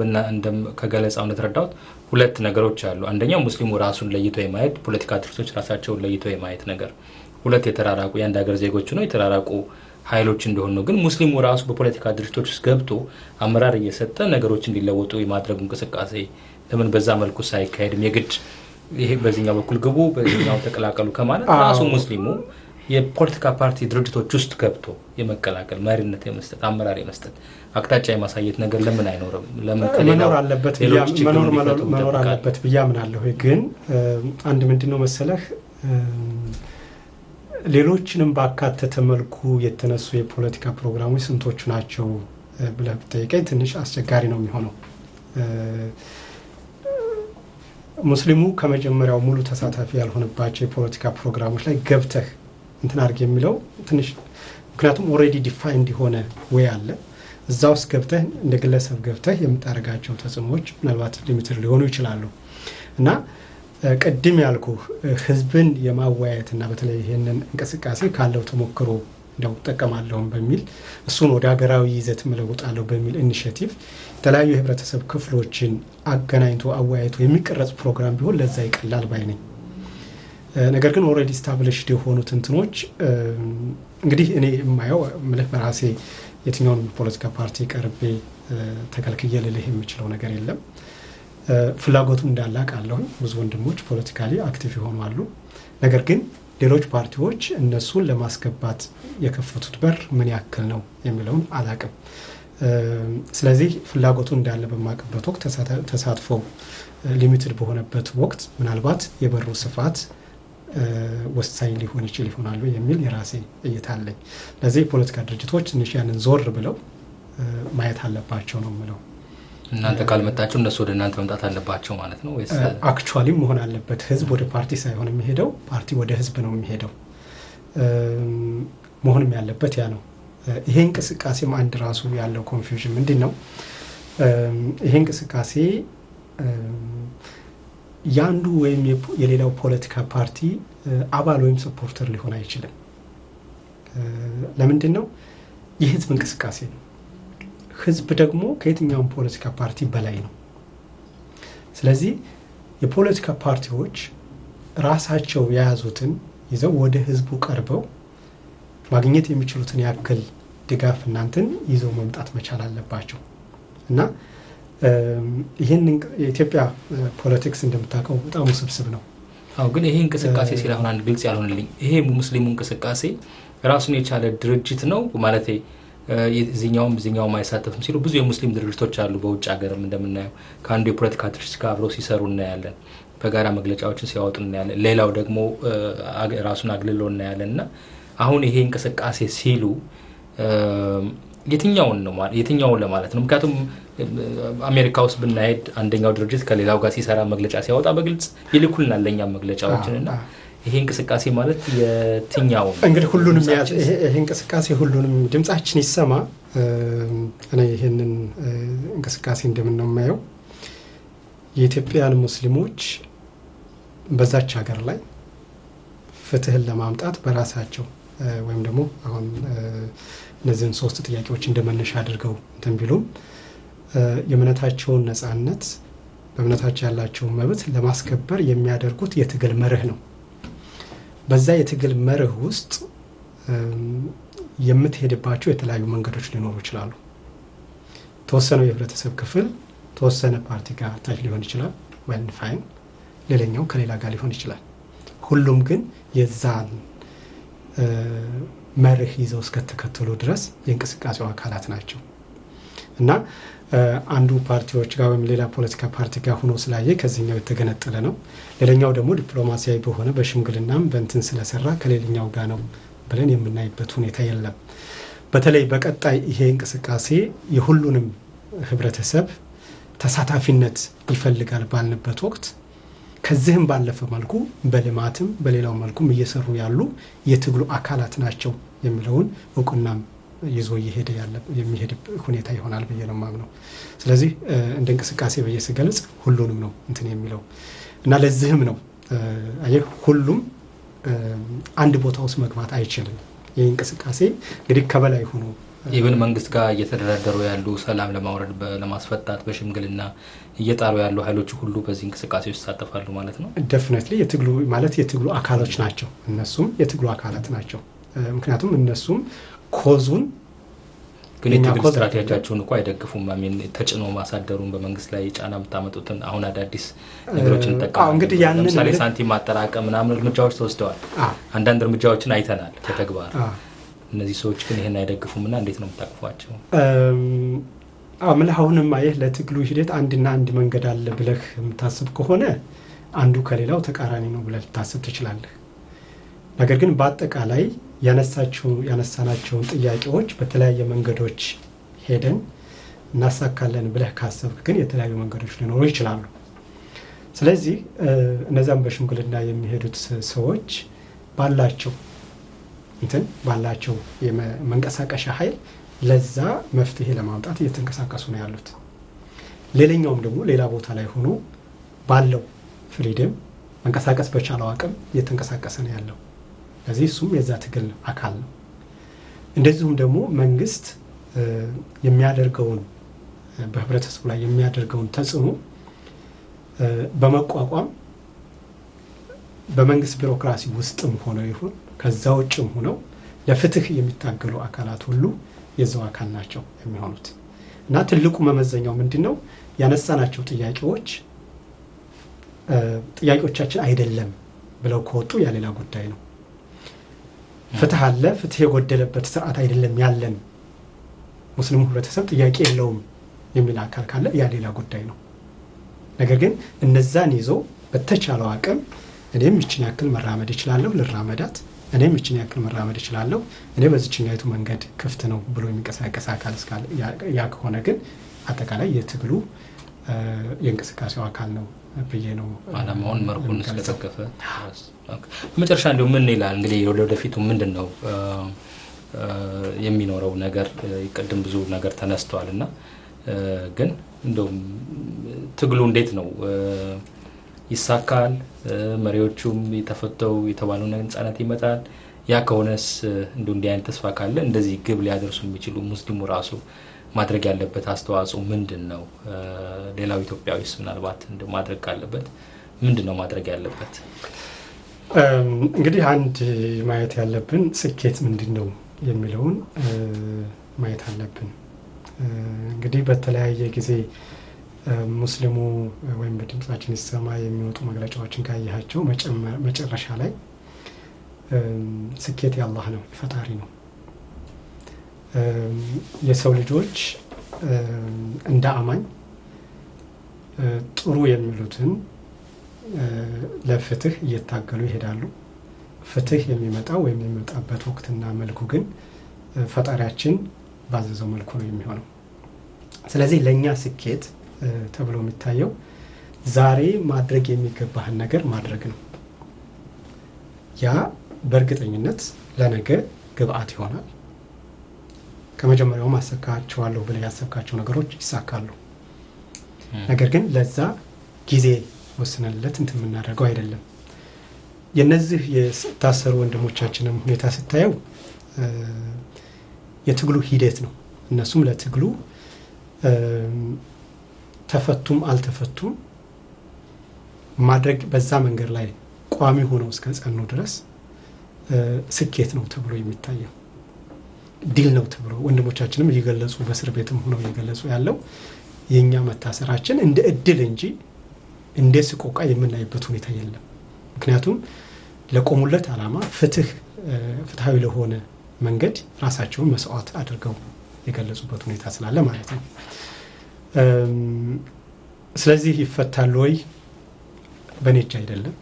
ከገለጻው እንደተረዳሁት ሁለት ነገሮች አሉ። አንደኛው ሙስሊሙ ራሱን ለይቶ የማየት፣ ፖለቲካ ድርጅቶች ራሳቸውን ለይቶ የማየት ነገር፣ ሁለት የተራራቁ የአንድ ሀገር ዜጎች ነው የተራራቁ ኃይሎች እንደሆኑ ነው። ግን ሙስሊሙ ራሱ በፖለቲካ ድርጅቶች ውስጥ ገብቶ አመራር እየሰጠ ነገሮች እንዲለወጡ የማድረጉ እንቅስቃሴ ለምን በዛ መልኩ ሳይካሄድም? የግድ ይሄ በዚህኛው በኩል ግቡ በዚህኛው ተቀላቀሉ ከማለት ራሱ ሙስሊሙ የፖለቲካ ፓርቲ ድርጅቶች ውስጥ ገብቶ የመቀላቀል፣ መሪነት የመስጠት፣ አመራር የመስጠት፣ አቅጣጫ የማሳየት ነገር ለምን አይኖርም? ለምን መኖር አለበት መኖር አለበት ብዬ አምናለሁ። ግን አንድ ምንድን ነው መሰለህ፣ ሌሎችንም ባካተተ መልኩ የተነሱ የፖለቲካ ፕሮግራሞች ስንቶቹ ናቸው ብለህ ብትጠይቀኝ ትንሽ አስቸጋሪ ነው የሚሆነው። ሙስሊሙ ከመጀመሪያው ሙሉ ተሳታፊ ያልሆነባቸው የፖለቲካ ፕሮግራሞች ላይ ገብተህ እንትን አድርግ የሚለው ትንሽ፣ ምክንያቱም already defined የሆነ way አለ። እዛ ውስጥ ገብተህ እንደ ግለሰብ ገብተህ የምታደርጋቸው ተጽዕኖዎች ምናልባት limited ሊሆኑ ይችላሉ። እና ቅድም ያልኩ ህዝብን የማወያየት እና በተለይ ይህንን እንቅስቃሴ ካለው ተሞክሮ እንደው ጠቀማለሁም በሚል እሱን ወደ ሀገራዊ ይዘት መለውጣለሁ በሚል initiative የተለያዩ የህብረተሰብ ክፍሎችን አገናኝቶ አወያይቶ የሚቀረጽ ፕሮግራም ቢሆን ለዛ ይቀላል ባይ ነኝ። ነገር ግን already established የሆኑት እንትኖች እንግዲህ እኔ የማየው ምልህ በራሴ የትኛውን ፖለቲካ ፓርቲ ቀርቤ ተከልክዬ ልልህ የምችለው ነገር የለም። ፍላጎቱ እንዳለ አውቃለሁኝ። ብዙ ወንድሞች politically active የሆኑ አሉ። ነገር ግን ሌሎች ፓርቲዎች እነሱን ለማስገባት የከፈቱት በር ምን ያክል ነው የሚለውን አላቅም። ስለዚህ ፍላጎቱ እንዳለ በማቅበት ወቅት ተሳትፎ limited በሆነበት ወቅት ምናልባት የበሩ ስፋት ወሳኝ ሊሆን ይችል ይሆናሉ የሚል የራሴ እይታ አለኝ። ስለዚህ የፖለቲካ ድርጅቶች ትንሽ ያንን ዞር ብለው ማየት አለባቸው ነው የምለው። እናንተ ካልመጣችሁ እነሱ ወደ እናንተ መምጣት አለባቸው ማለት ነው ወይስ? Actually መሆን አለበት። ህዝብ ወደ ፓርቲ ሳይሆን የሚሄደው ፓርቲ ወደ ህዝብ ነው የሚሄደው። መሆንም ያለበት ያ ነው። ይሄ እንቅስቃሴም አንድ ራሱ ያለው confusion ምንድን ነው? ይሄ እንቅስቃሴ የአንዱ ወይም የሌላው ፖለቲካ ፓርቲ አባል ወይም supporter ሊሆን አይችልም። ለምንድን ነው? የህዝብ እንቅስቃሴ ነው። ህዝብ ደግሞ ከየትኛውም ፖለቲካ ፓርቲ በላይ ነው። ስለዚህ የፖለቲካ ፓርቲዎች ራሳቸው የያዙትን ይዘው ወደ ህዝቡ ቀርበው ማግኘት የሚችሉትን ያክል ድጋፍ እናንትን ይዘው መምጣት መቻል አለባቸው። እና ይህን የኢትዮጵያ politics እንደምታውቀው በጣም ውስብስብ ነው። አዎ፣ ግን ይሄ እንቅስቃሴ ሲል አሁን አንድ ግልጽ ያልሆንልኝ ይሄ ሙስሊሙ እንቅስቃሴ ራሱን የቻለ ድርጅት ነው ማለት እዚኛውም እዚኛውም አይሳተፍም ሲሉ ብዙ የሙስሊም ድርጅቶች አሉ። በውጭ ሀገርም እንደምናየው ከአንዱ የፖለቲካ ድርጅት ጋር አብረው ሲሰሩ እናያለን። በጋራ መግለጫዎችን ሲያወጡ እናያለን። ሌላው ደግሞ ራሱን አግልሎ እናያለን። እና አሁን ይሄ እንቅስቃሴ ሲሉ የትኛውን ነው የትኛውን ለማለት ነው? ምክንያቱም አሜሪካ ውስጥ ብናሄድ አንደኛው ድርጅት ከሌላው ጋር ሲሰራ መግለጫ ሲያወጣ በግልጽ ይልኩልናል ለእኛም መግለጫዎችን። እና ይሄ እንቅስቃሴ ማለት የትኛው? እንግዲህ ሁሉንም ይሄ እንቅስቃሴ ሁሉንም ድምጻችን ይሰማ። እኔ ይሄንን እንቅስቃሴ እንደምን ነው የማየው፣ የኢትዮጵያን ሙስሊሞች በዛች ሀገር ላይ ፍትህን ለማምጣት በራሳቸው ወይም ደግሞ አሁን እነዚህን ሶስት ጥያቄዎች እንደመነሻ አድርገው እንትን ቢሉም የእምነታቸውን ነጻነት፣ በእምነታቸው ያላቸውን መብት ለማስከበር የሚያደርጉት የትግል መርህ ነው። በዛ የትግል መርህ ውስጥ የምትሄድባቸው የተለያዩ መንገዶች ሊኖሩ ይችላሉ። ተወሰነው የህብረተሰብ ክፍል ተወሰነ ፓርቲ ጋር attach ሊሆን ይችላል፣ well fine፣ ሌላኛው ከሌላ ጋር ሊሆን ይችላል። ሁሉም ግን የዛን መርህ ይዘው እስከተከተሉ ድረስ የእንቅስቃሴው አካላት ናቸው። እና አንዱ ፓርቲዎች ጋር ወይም ሌላ ፖለቲካ ፓርቲ ጋር ሆኖ ስላየ ከዚህኛው የተገነጠለ ነው፣ ሌላኛው ደግሞ ዲፕሎማሲያዊ በሆነ በሽምግልናም በእንትን ስለሰራ ከሌላኛው ጋር ነው ብለን የምናይበት ሁኔታ የለም። በተለይ በቀጣይ ይሄ እንቅስቃሴ የሁሉንም ህብረተሰብ ተሳታፊነት ይፈልጋል ባልንበት ወቅት ከዚህም ባለፈ መልኩ በልማትም በሌላው መልኩም እየሰሩ ያሉ የትግሉ አካላት ናቸው የሚለውን እውቅናም ይዞ እየሄደ ያለ የሚሄድ ሁኔታ ይሆናል ብዬ ነው የማምነው። ስለዚህ እንደ እንቅስቃሴ ብዬ ስገልጽ ሁሉንም ነው እንትን የሚለው። እና ለዚህም ነው አየህ ሁሉም አንድ ቦታ ውስጥ መግባት አይችልም። ይህ እንቅስቃሴ እንግዲህ ከበላይ ሆኖ even መንግስት ጋር እየተደራደሩ ያሉ፣ ሰላም ለማውረድ፣ ለማስፈታት በሽምግልና እየጣሩ ያሉ ኃይሎች ሁሉ በዚህ እንቅስቃሴ ውስጥ ይሳተፋሉ ማለት ነው። Definitely የትግሉ ማለት የትግሉ አካሎች ናቸው። እነሱም የትግሉ አካላት ናቸው። ምክንያቱም እነሱም cause ኡን ግን የትግል ስትራቴጂያቸውን እኮ አይደግፉም። I mean ተጭኖ ማሳደሩን፣ በመንግስት ላይ ጫና የምታመጡትን አሁን አዳዲስ ነገሮችን እንጠቀማለን። እንግዲህ ያንን ለምሳሌ ሳንቲም ማጠራቀም ምናምን እርምጃዎች ተወስደዋል። አንዳንድ እርምጃዎችን አይተናል በተግባር። እነዚህ ሰዎች ግን ይህን አይደግፉም እና እንዴት ነው የምታቅፏቸው? ምልህ አሁንም አየህ ለትግሉ ሂደት አንድና አንድ መንገድ አለ ብለህ የምታስብ ከሆነ አንዱ ከሌላው ተቃራኒ ነው ብለህ ልታስብ ትችላለህ። ነገር ግን በአጠቃላይ ያነሳናቸውን ጥያቄዎች በተለያየ መንገዶች ሄደን እናሳካለን ብለህ ካሰብክ ግን የተለያዩ መንገዶች ሊኖሩ ይችላሉ። ስለዚህ እነዚያም በሽምግልና የሚሄዱት ሰዎች ባላቸው እንትን ባላቸው የመንቀሳቀሻ ኃይል ለዛ መፍትሄ ለማምጣት እየተንቀሳቀሱ ነው ያሉት። ሌላኛውም ደግሞ ሌላ ቦታ ላይ ሆኖ ባለው freedom መንቀሳቀስ በቻለው አቅም እየተንቀሳቀሰ ነው ያለው። ስለዚህ እሱም የዛ ትግል አካል ነው። እንደዚሁም ደግሞ መንግስት የሚያደርገውን በህብረተሰቡ ላይ የሚያደርገውን ተጽዕኖ በመቋቋም በመንግስት ቢሮክራሲ ውስጥም ሆነው ይሁን ከዛ ውጭም ሆነው ለፍትህ የሚታገሉ አካላት ሁሉ የዛው አካል ናቸው የሚሆኑት። እና ትልቁ መመዘኛው ምንድነው? ያነሳናቸው ጥያቄዎች ጥያቄዎቻችን አይደለም ብለው ከወጡ ያ ሌላ ጉዳይ ነው። ፍትህ አለ፣ ፍትህ የጎደለበት ስርዓት አይደለም ያለን፣ ሙስሊሙ ህብረተሰብ ጥያቄ የለውም የሚል አካል ካለ ያ ሌላ ጉዳይ ነው። ነገር ግን እነዛን ይዞ በተቻለው አቅም እኔም ይችን ያክል መራመድ እችላለሁ፣ ልራመዳት፣ እኔም ይችን ያክል መራመድ እችላለሁ፣ እኔ በዚህኛይቱ መንገድ ክፍት ነው ብሎ የሚንቀሳቀስ አካል እስካለ ያ ከሆነ ግን አጠቃላይ የትግሉ የእንቅስቃሴው አካል ነው ብዬ ነው። አላማውን መርሁን እስከደገፈ። በመጨረሻ እንዲሁ ምን ይላል እንግዲህ ወደፊቱ ምንድን ነው የሚኖረው ነገር? ቅድም ብዙ ነገር ተነስቷል እና ግን እንደው ትግሉ እንዴት ነው ይሳካል? መሪዎቹም የተፈተው የተባለው ነጻነት ይመጣል? ያ ከሆነስ እንደው እንዲህ አይነት ተስፋ ካለ እንደዚህ ግብ ሊያደርሱ የሚችሉ ሙስሊሙ ራሱ ማድረግ ያለበት አስተዋጽኦ ምንድን ነው? ሌላው ኢትዮጵያዊስ ምናልባት እንደው ማድረግ ካለበት ምንድን ነው ማድረግ ያለበት? እንግዲህ አንድ ማየት ያለብን ስኬት ምንድን ነው የሚለውን ማየት አለብን። እንግዲህ በተለያየ ጊዜ ሙስሊሙ ወይም በድምጻችን ይሰማ የሚወጡ መግለጫዎችን ካየሃቸው መጨረሻ ላይ ስኬት የአላህ ነው፣ ፈጣሪ ነው። የሰው ልጆች እንደ አማኝ ጥሩ የሚሉትን ለፍትህ እየታገሉ ይሄዳሉ። ፍትህ የሚመጣው ወይም የሚመጣበት ወቅትና መልኩ ግን ፈጣሪያችን ባዘዘው መልኩ ነው የሚሆነው። ስለዚህ ለእኛ ስኬት ተብሎ የሚታየው ዛሬ ማድረግ የሚገባህን ነገር ማድረግ ነው። ያ በእርግጠኝነት ለነገ ግብአት ይሆናል። ከመጀመሪያውም አሳካቸዋለሁ ብለህ ያሰብካቸው ነገሮች ይሳካሉ። ነገር ግን ለዛ ጊዜ ወስነንለት እንትን የምናደርገው አይደለም። የነዚህ የታሰሩ ወንድሞቻችንም ሁኔታ ስታየው የትግሉ ሂደት ነው። እነሱም ለትግሉ ተፈቱም አልተፈቱም ማድረግ በዛ መንገድ ላይ ቋሚ ሆነው እስከ ጸኑ ድረስ ስኬት ነው ተብሎ የሚታየው፣ ድል ነው ተብሎ ወንድሞቻችንም እየገለጹ፣ በእስር ቤትም ሆነው እየገለጹ ያለው የእኛ መታሰራችን እንደ እድል እንጂ እንደ ስቆቃ የምናይበት ሁኔታ የለም። ምክንያቱም ለቆሙለት ዓላማ፣ ፍትህ ፍትሐዊ ለሆነ መንገድ ራሳቸውን መስዋዕት አድርገው የገለጹበት ሁኔታ ስላለ ማለት ነው። ስለዚህ ይፈታሉ ወይ? በእኔ እጅ አይደለም።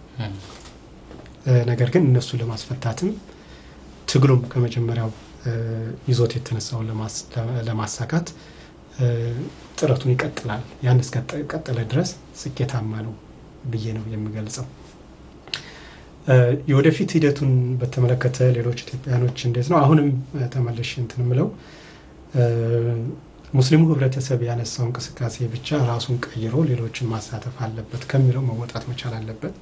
ነገር ግን እነሱን ለማስፈታትም ትግሉም ከመጀመሪያው ይዞት የተነሳውን ለማሳካት ጥረቱን ይቀጥላል። ያን እስከቀጠለ ድረስ ስኬታማ ነው ብዬ ነው የምገልጸው። የወደፊት ሂደቱን በተመለከተ ሌሎች ኢትዮጵያኖች እንዴት ነው? አሁንም ተመልሼ እንትን ምለው፣ ሙስሊሙ ህብረተሰብ ያነሳው እንቅስቃሴ ብቻ ራሱን ቀይሮ ሌሎችን ማሳተፍ አለበት ከሚለው መወጣት መቻል አለበት።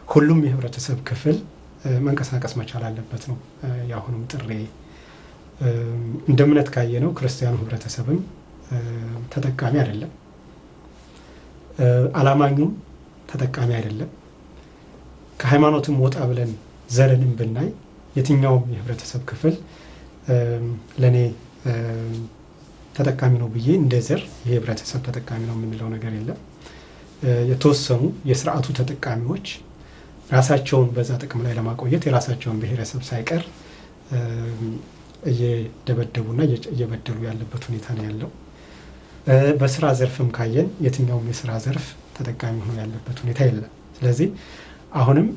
ሁሉም የህብረተሰብ ክፍል መንቀሳቀስ መቻል አለበት ነው የአሁኑም ጥሪ። እንደ እምነት ካየነው ክርስቲያኑ ህብረተሰብም ተጠቃሚ አይደለም፣ አላማኙም ተጠቃሚ አይደለም። ከሃይማኖትም ወጣ ብለን ዘርንም ብናይ የትኛውም የህብረተሰብ ክፍል ለእኔ ተጠቃሚ ነው ብዬ እንደ ዘር የህብረተሰብ ተጠቃሚ ነው የምንለው ነገር የለም። የተወሰኑ የስርዓቱ ተጠቃሚዎች ራሳቸውን በዛ ጥቅም ላይ ለማቆየት የራሳቸውን ብሔረሰብ ሳይቀር እየደበደቡና እየበደሉ ያለበት ሁኔታ ነው ያለው። በስራ ዘርፍም ካየን የትኛውም የስራ ዘርፍ ተጠቃሚ ሆኖ ያለበት ሁኔታ የለም። ስለዚህ አሁንም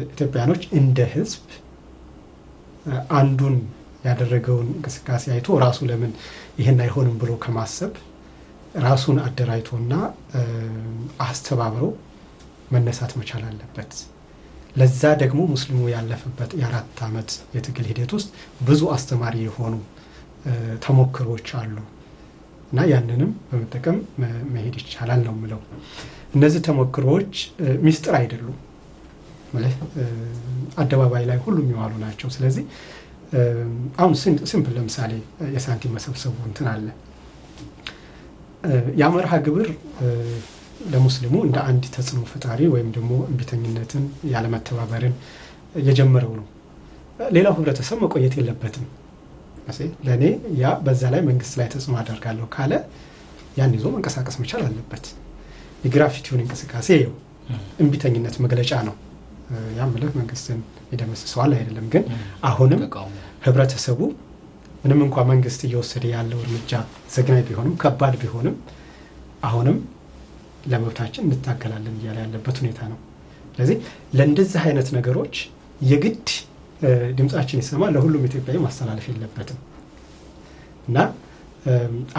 ኢትዮጵያኖች እንደ ህዝብ አንዱን ያደረገውን እንቅስቃሴ አይቶ ራሱ ለምን ይህን አይሆንም ብሎ ከማሰብ ራሱን አደራጅቶና አስተባብሮ መነሳት መቻል አለበት። ለዛ ደግሞ ሙስሊሙ ያለፈበት የ4 ዓመት የትግል ሂደት ውስጥ ብዙ አስተማሪ የሆኑ ተሞክሮች አሉ እና ያንንም በመጠቀም መሄድ ይቻላል ነው የምለው። እነዚህ ተሞክሮዎች ሚስጥር አይደሉም፣ አደባባይ ላይ ሁሉም የዋሉ ናቸው። ስለዚህ አሁን simple ለምሳሌ የሳንቲም መሰብሰቡ እንትን አለ። ያ መርሃ ግብር ለሙስሊሙ እንደ አንድ ተጽዕኖ ፈጣሪ ወይም ደግሞ እምቢተኝነትን ያለመተባበርን የጀመረው ነው። ሌላው ህብረተሰብ መቆየት የለበትም። ለእኔ ያ በዛ ላይ መንግስት ላይ ተጽዕኖ አደርጋለሁ ካለ ያን ይዞ መንቀሳቀስ መቻል አለበት። የግራፊቲውን እንቅስቃሴ ይኸው እምቢተኝነት መግለጫ ነው። ያ ምልህ መንግስትን ይደመስሰዋል አይደለም። ግን አሁንም ህብረተሰቡ ምንም እንኳ መንግስት እየወሰደ ያለው እርምጃ ዘግናኝ ቢሆንም፣ ከባድ ቢሆንም፣ አሁንም ለመብታችን እንታገላለን እያለ ያለበት ሁኔታ ነው። ስለዚህ ለእንደዚህ አይነት ነገሮች የግድ ድምጻችን ይሰማ ለሁሉም ኢትዮጵያዊ ማስተላለፍ የለበትም። እና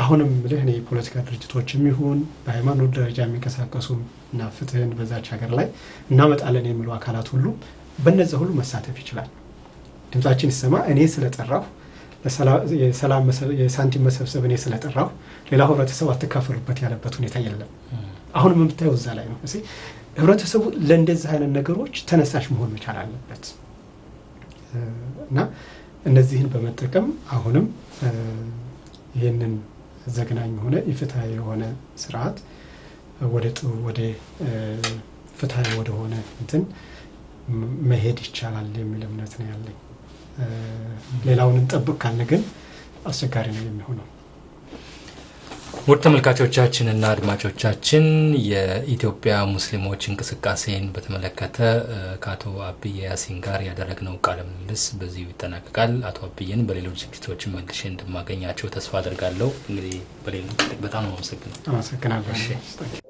አሁንም ምልህ እኔ የፖለቲካ ድርጅቶችም ይሁን በሃይማኖት ደረጃ የሚንቀሳቀሱ እና ፍትህን በዛች ሀገር ላይ እናመጣለን የሚሉ አካላት ሁሉ በነዛ ሁሉ መሳተፍ ይችላል። ድምጻችን ይሰማ እኔ ስለጠራሁ፣ የሳንቲም መሰብሰብ እኔ ስለጠራሁ ሌላው ህብረተሰብ አትካፈሉበት ያለበት ሁኔታ የለም። አሁንም የምታየው እዛ ላይ ነው። ህብረተሰቡ ለእንደዚህ አይነት ነገሮች ተነሳሽ መሆን መቻል አለበት እና እነዚህን በመጠቀም አሁንም ይህንን ዘግናኝ የሆነ ኢፍትሐዊ የሆነ ስርዓት ወደ ጥሩ፣ ወደ ፍትሐዊ ወደሆነ እንትን መሄድ ይቻላል የሚል እምነት ነው ያለኝ። ሌላውን እንጠብቅ ካልን ግን አስቸጋሪ ነው የሚሆነው። ውድ ተመልካቾቻችንና አድማጮቻችን፣ የኢትዮጵያ ሙስሊሞች እንቅስቃሴን በተመለከተ ከአቶ አብዬ ያሲን ጋር ያደረግነው ቃለ ምልልስ በዚሁ ይጠናቀቃል። አቶ አብዬን በሌሎች ዝግጅቶች መልሼ እንደማገኛቸው ተስፋ አደርጋለሁ። እንግዲህ በሌላ በጣም ነው አመሰግነው። አመሰግናለሁ።